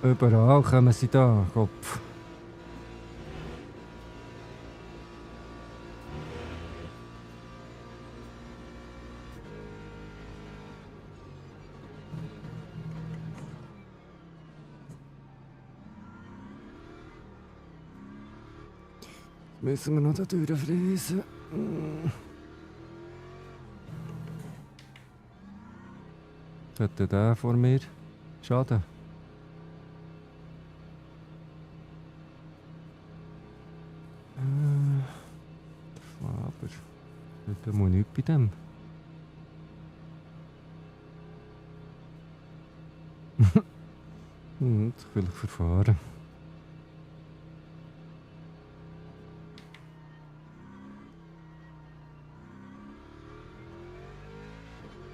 Überall kommen sie da, Kopf. Müssen wir noch da durchfließen? Hat der vor mir? Schade. Aber da muss nichts bei dem. Jetzt will ich verfahren.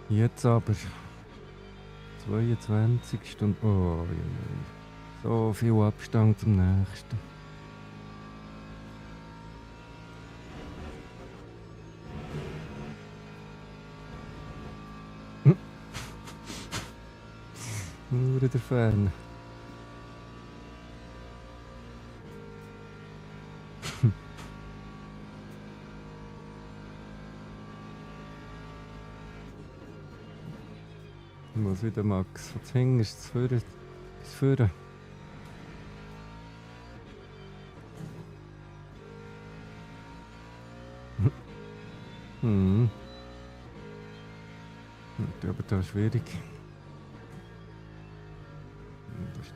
Jetzt aber 22 Stunden. Oh, so viel Abstand zum nächsten. Nur der Fan. Was wieder Max? Was hängen ist es führen? Mhm. Aber das ist schwierig. Das ist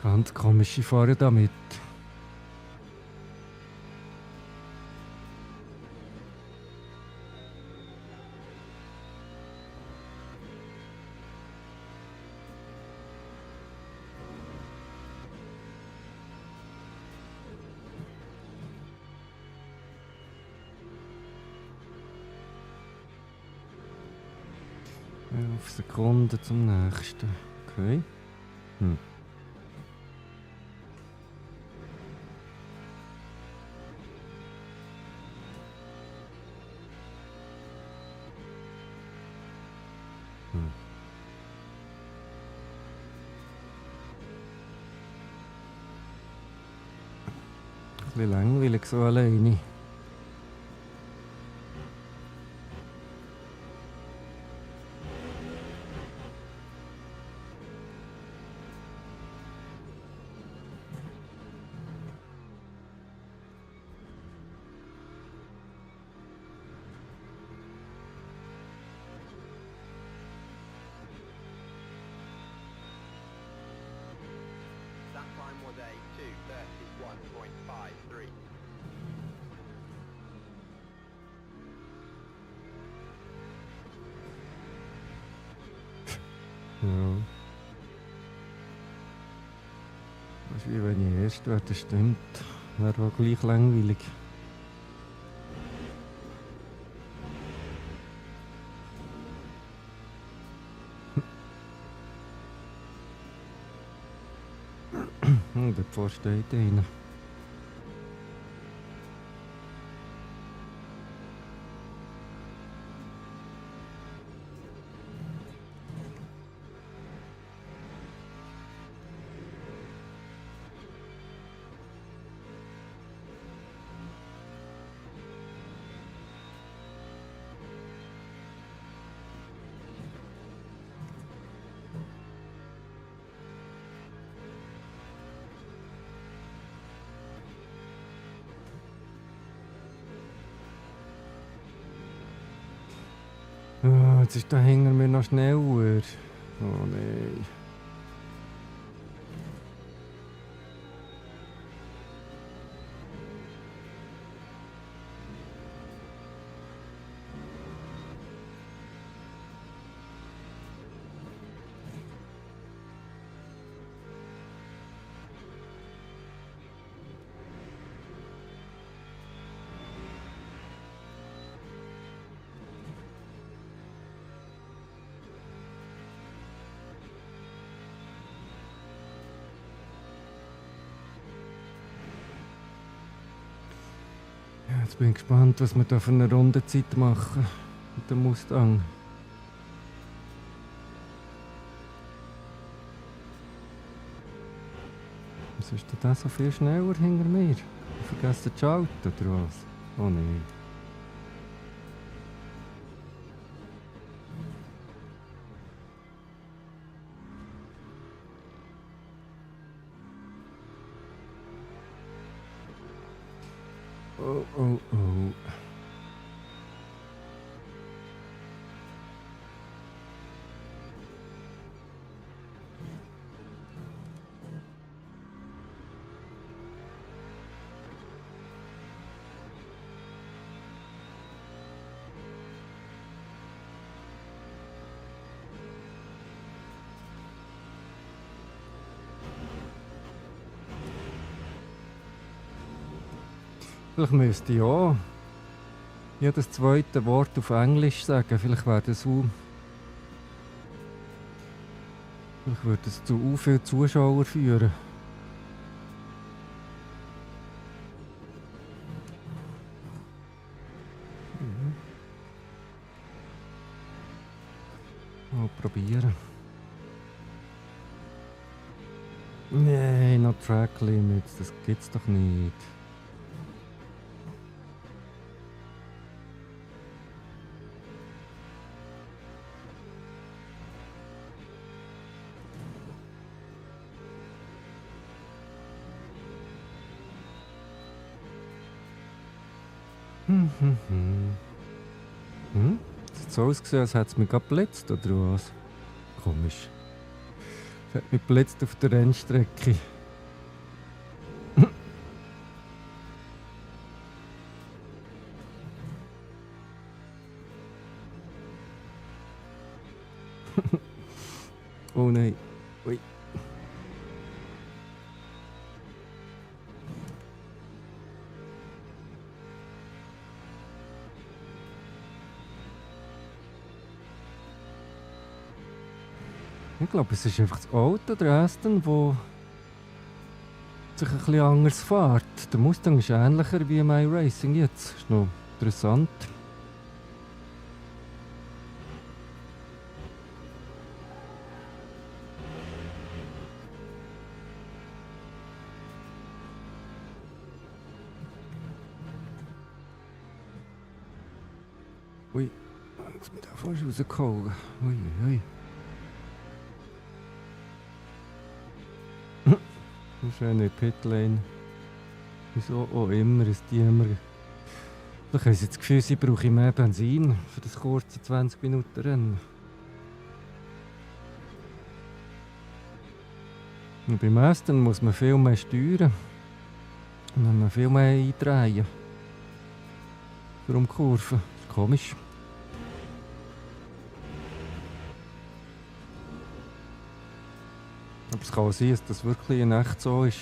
ganz komische Fahren damit. Auf Sekunden zum nächsten. Okay. Hm. Hm. Ein bisschen langweilig so alleine. That time was a 2:31.53. Ja. Das ist wie wenn ich erst wäre, das stimmt. Wäre auch gleich langweilig. Davor steht einer. Oh, jetzt ist da hinter mir noch schneller. Oh nein. Ja, jetzt bin ich gespannt, was wir da für eine Rundenzeit machen mit dem Mustang. Was ist denn das so viel schneller hinter mir? Ich vergesse zu schalten, oder was? Oh nein. Oh, oh, oh. Vielleicht müsste ich auch jedes zweite Wort auf Englisch sagen. Vielleicht wäre das auch. Vielleicht würde es zu viel Zuschauer führen. Mal probieren. Nein, noch Track Limits, das gibt's doch nicht. Hm? Es hat so ausgesehen, als hätte es mich gerade geblitzt, oder was? Komisch. Es hat mich geblitzt auf der Rennstrecke. Oh nein. Ui. Ich glaube, es ist einfach das Auto, der Aston, wo sich ein bisschen anders fährt. Der Mustang ist ähnlicher wie My Racing jetzt. Ist noch interessant. Ui, jetzt bin ich da fast rausgehauen. Ui, ui. Eine schöne Pitlane. Wieso auch immer, ist die immer. Vielleicht haben sie das Gefühl, sie brauchen mehr Benzin für das kurze 20 Minuten Rennen. Und beim Aston muss man viel mehr steuern. Und dann man viel mehr eindrehen. Für Kurven. Das ist komisch. Aber es kann auch sein, dass das wirklich in echt so ist.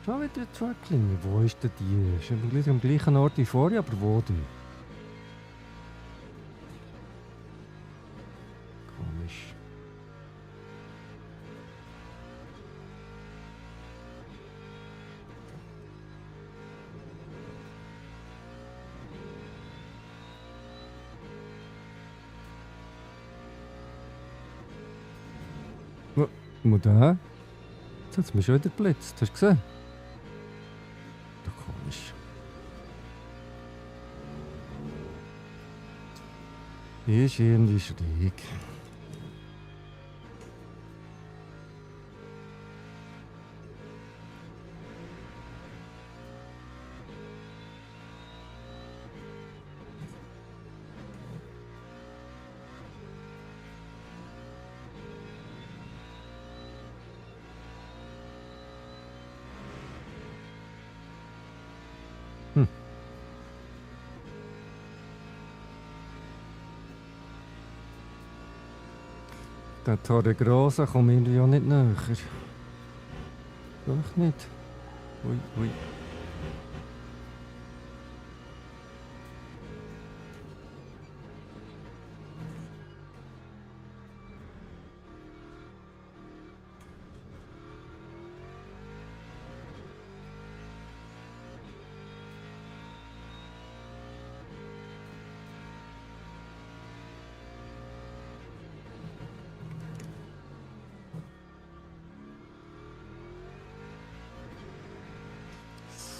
Schon wieder eine Tracklinie. Wo ist denn die? Ist am gleichen Ort wie vorher, aber wo denn? Komisch. Und da? Jetzt hat es mich schon wieder geblitzt. Hast du gesehen? Doch komisch. Ist irgendwie schräg. Der Torre Grossa kommt irgendwie auch nicht näher. Doch nicht. Ui, ui.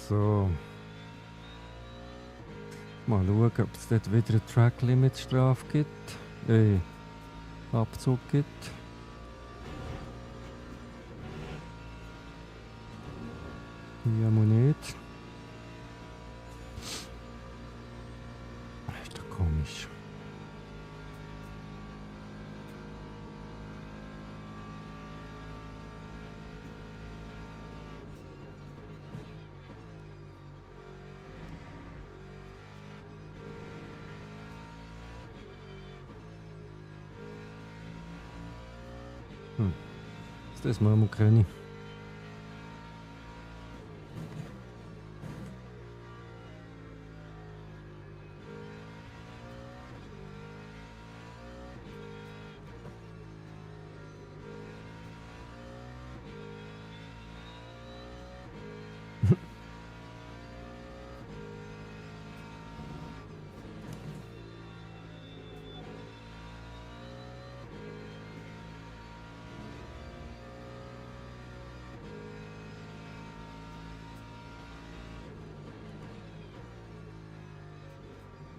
So. Mal schauen, ob es dort wieder eine Track-Limit-Strafe gibt. Abzug gibt. Ja, mal nicht. Ist doch komisch. Das machen wir keine.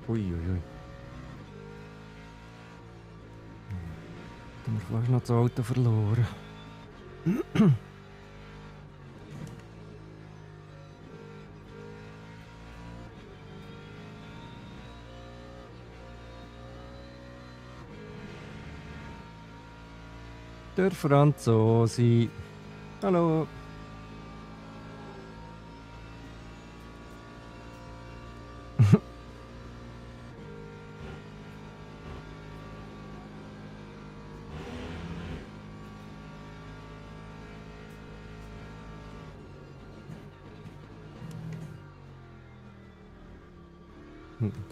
Uiuiui. Da haben wir fast noch das Auto verloren. Der Franzose. Hallo.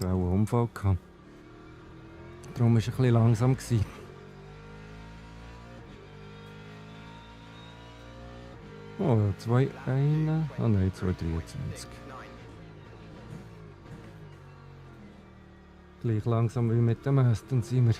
Da auch einen Unfall gehabt. Darum war er ein bisschen langsam gewesen. Oh, 2,1. Ah nein, 2,23. 9. Gleich langsam wie mit dem Aston sind wir.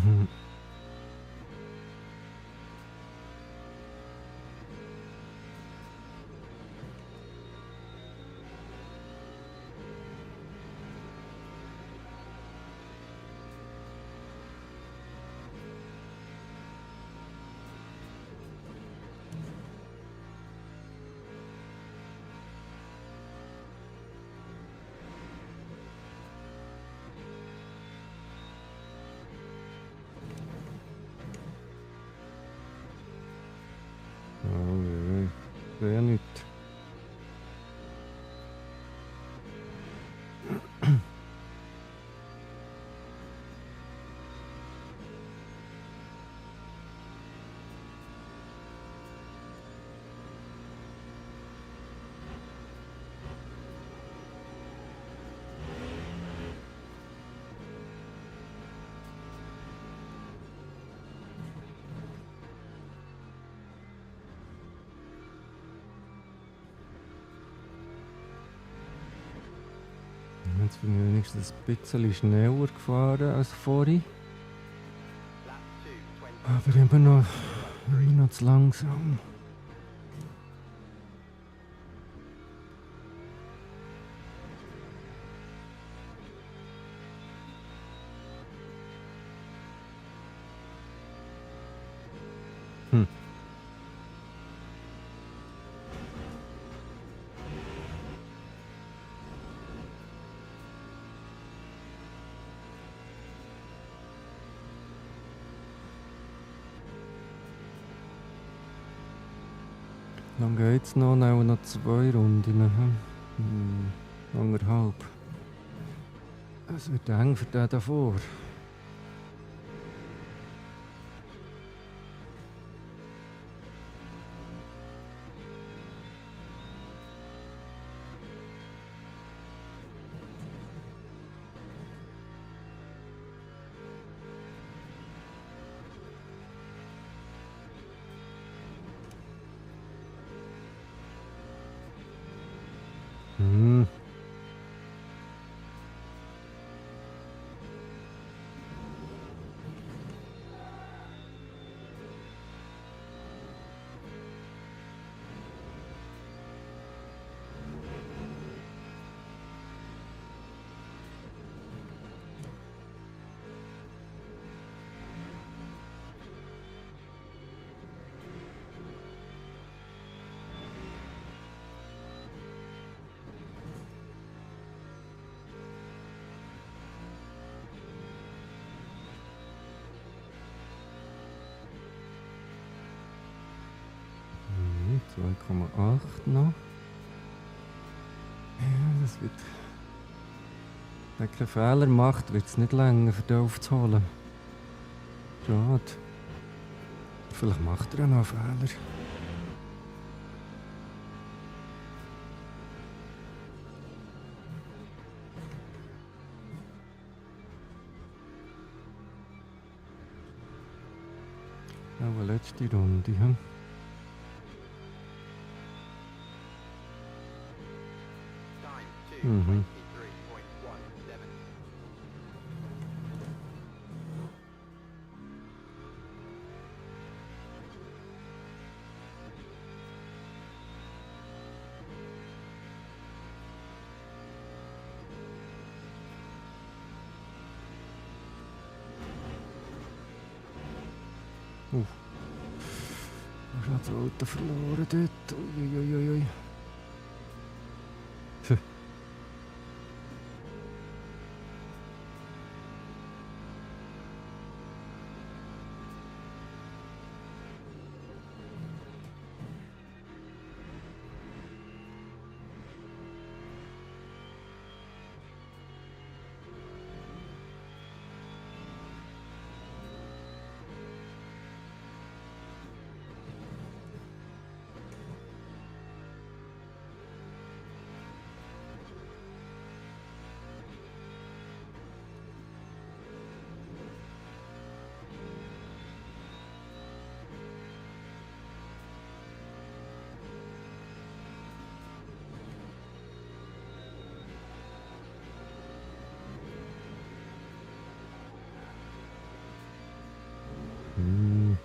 Mhm. Oh, ja nicht. Jetzt bin ich wenigstens ein bisschen schneller gefahren als vorhin. Lap 2, 20. Aber immer noch zu langsam. Hm. Dann geht's noch, noch 2 Runden. Anderthalb. Es wird eng für den davor. 1,8 noch. Ja, das wird... Wenn er keinen Fehler macht, wird es nicht länger, für den aufzuholen. Schade. Vielleicht macht er auch noch einen Fehler. Aber letzte Runde, hm? Time 2:23.17. Du hast das Auto verloren dort. Uiuiuiui. Hm.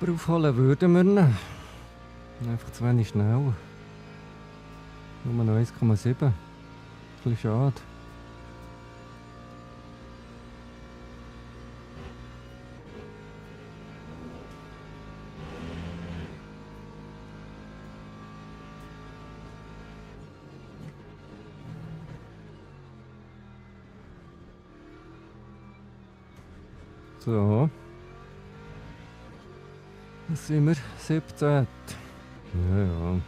Aber aufholen würden wir ihn. Einfach zu wenig schnell. Nur noch 1,7. Ein bisschen schade. So. Jetzt sind wir 17. Ja, ja.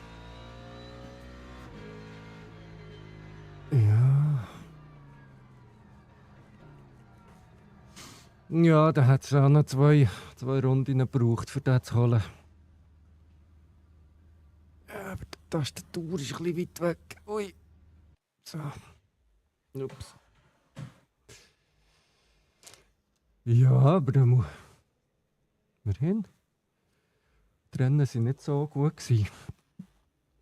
Ja. Ja, da hat es auch noch zwei Runden gebraucht, für den zu holen. Ja, aber die Tastatur ist ein bisschen weit weg. Ui. So. Ups. Ja, aber da muss... Wir hin. Die Rennen waren nicht so gut. Ein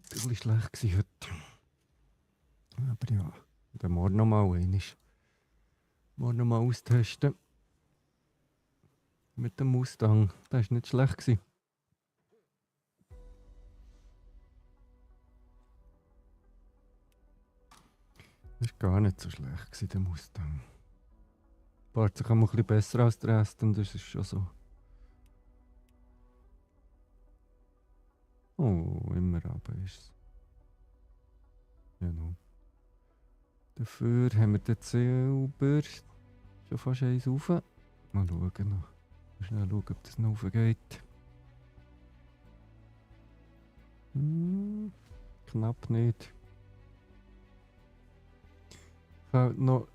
bisschen schlecht gewesen heute. Aber ja, dann morgen noch mal einmal. Morgen noch mal austesten. Mit dem Mustang. Das war nicht schlecht gewesen. Das war gar nicht so schlecht gewesen, der Mustang. Fährt sich auch mal ein bisschen besser als der Rest, und das ist schon so. Oh, immer runter ist es. Genau. Dafür haben wir den Silber schon fast eins rauf. Mal schauen noch. Mal schnell schauen, ob das noch raufgeht. Knapp nicht. Fehlt noch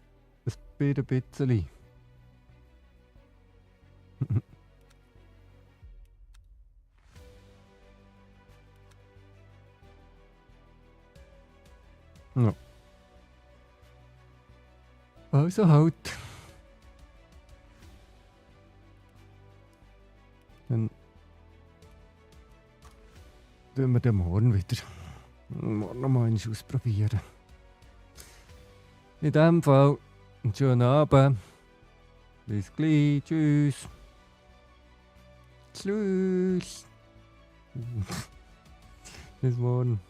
ein bisschen. Ja. Also halt. Dann tun wir den morgen wieder. Morgen noch mal eins ausprobieren. In dem Fall einen schönen Abend. Bis gleich. Tschüss. Tschüss. Bis morgen.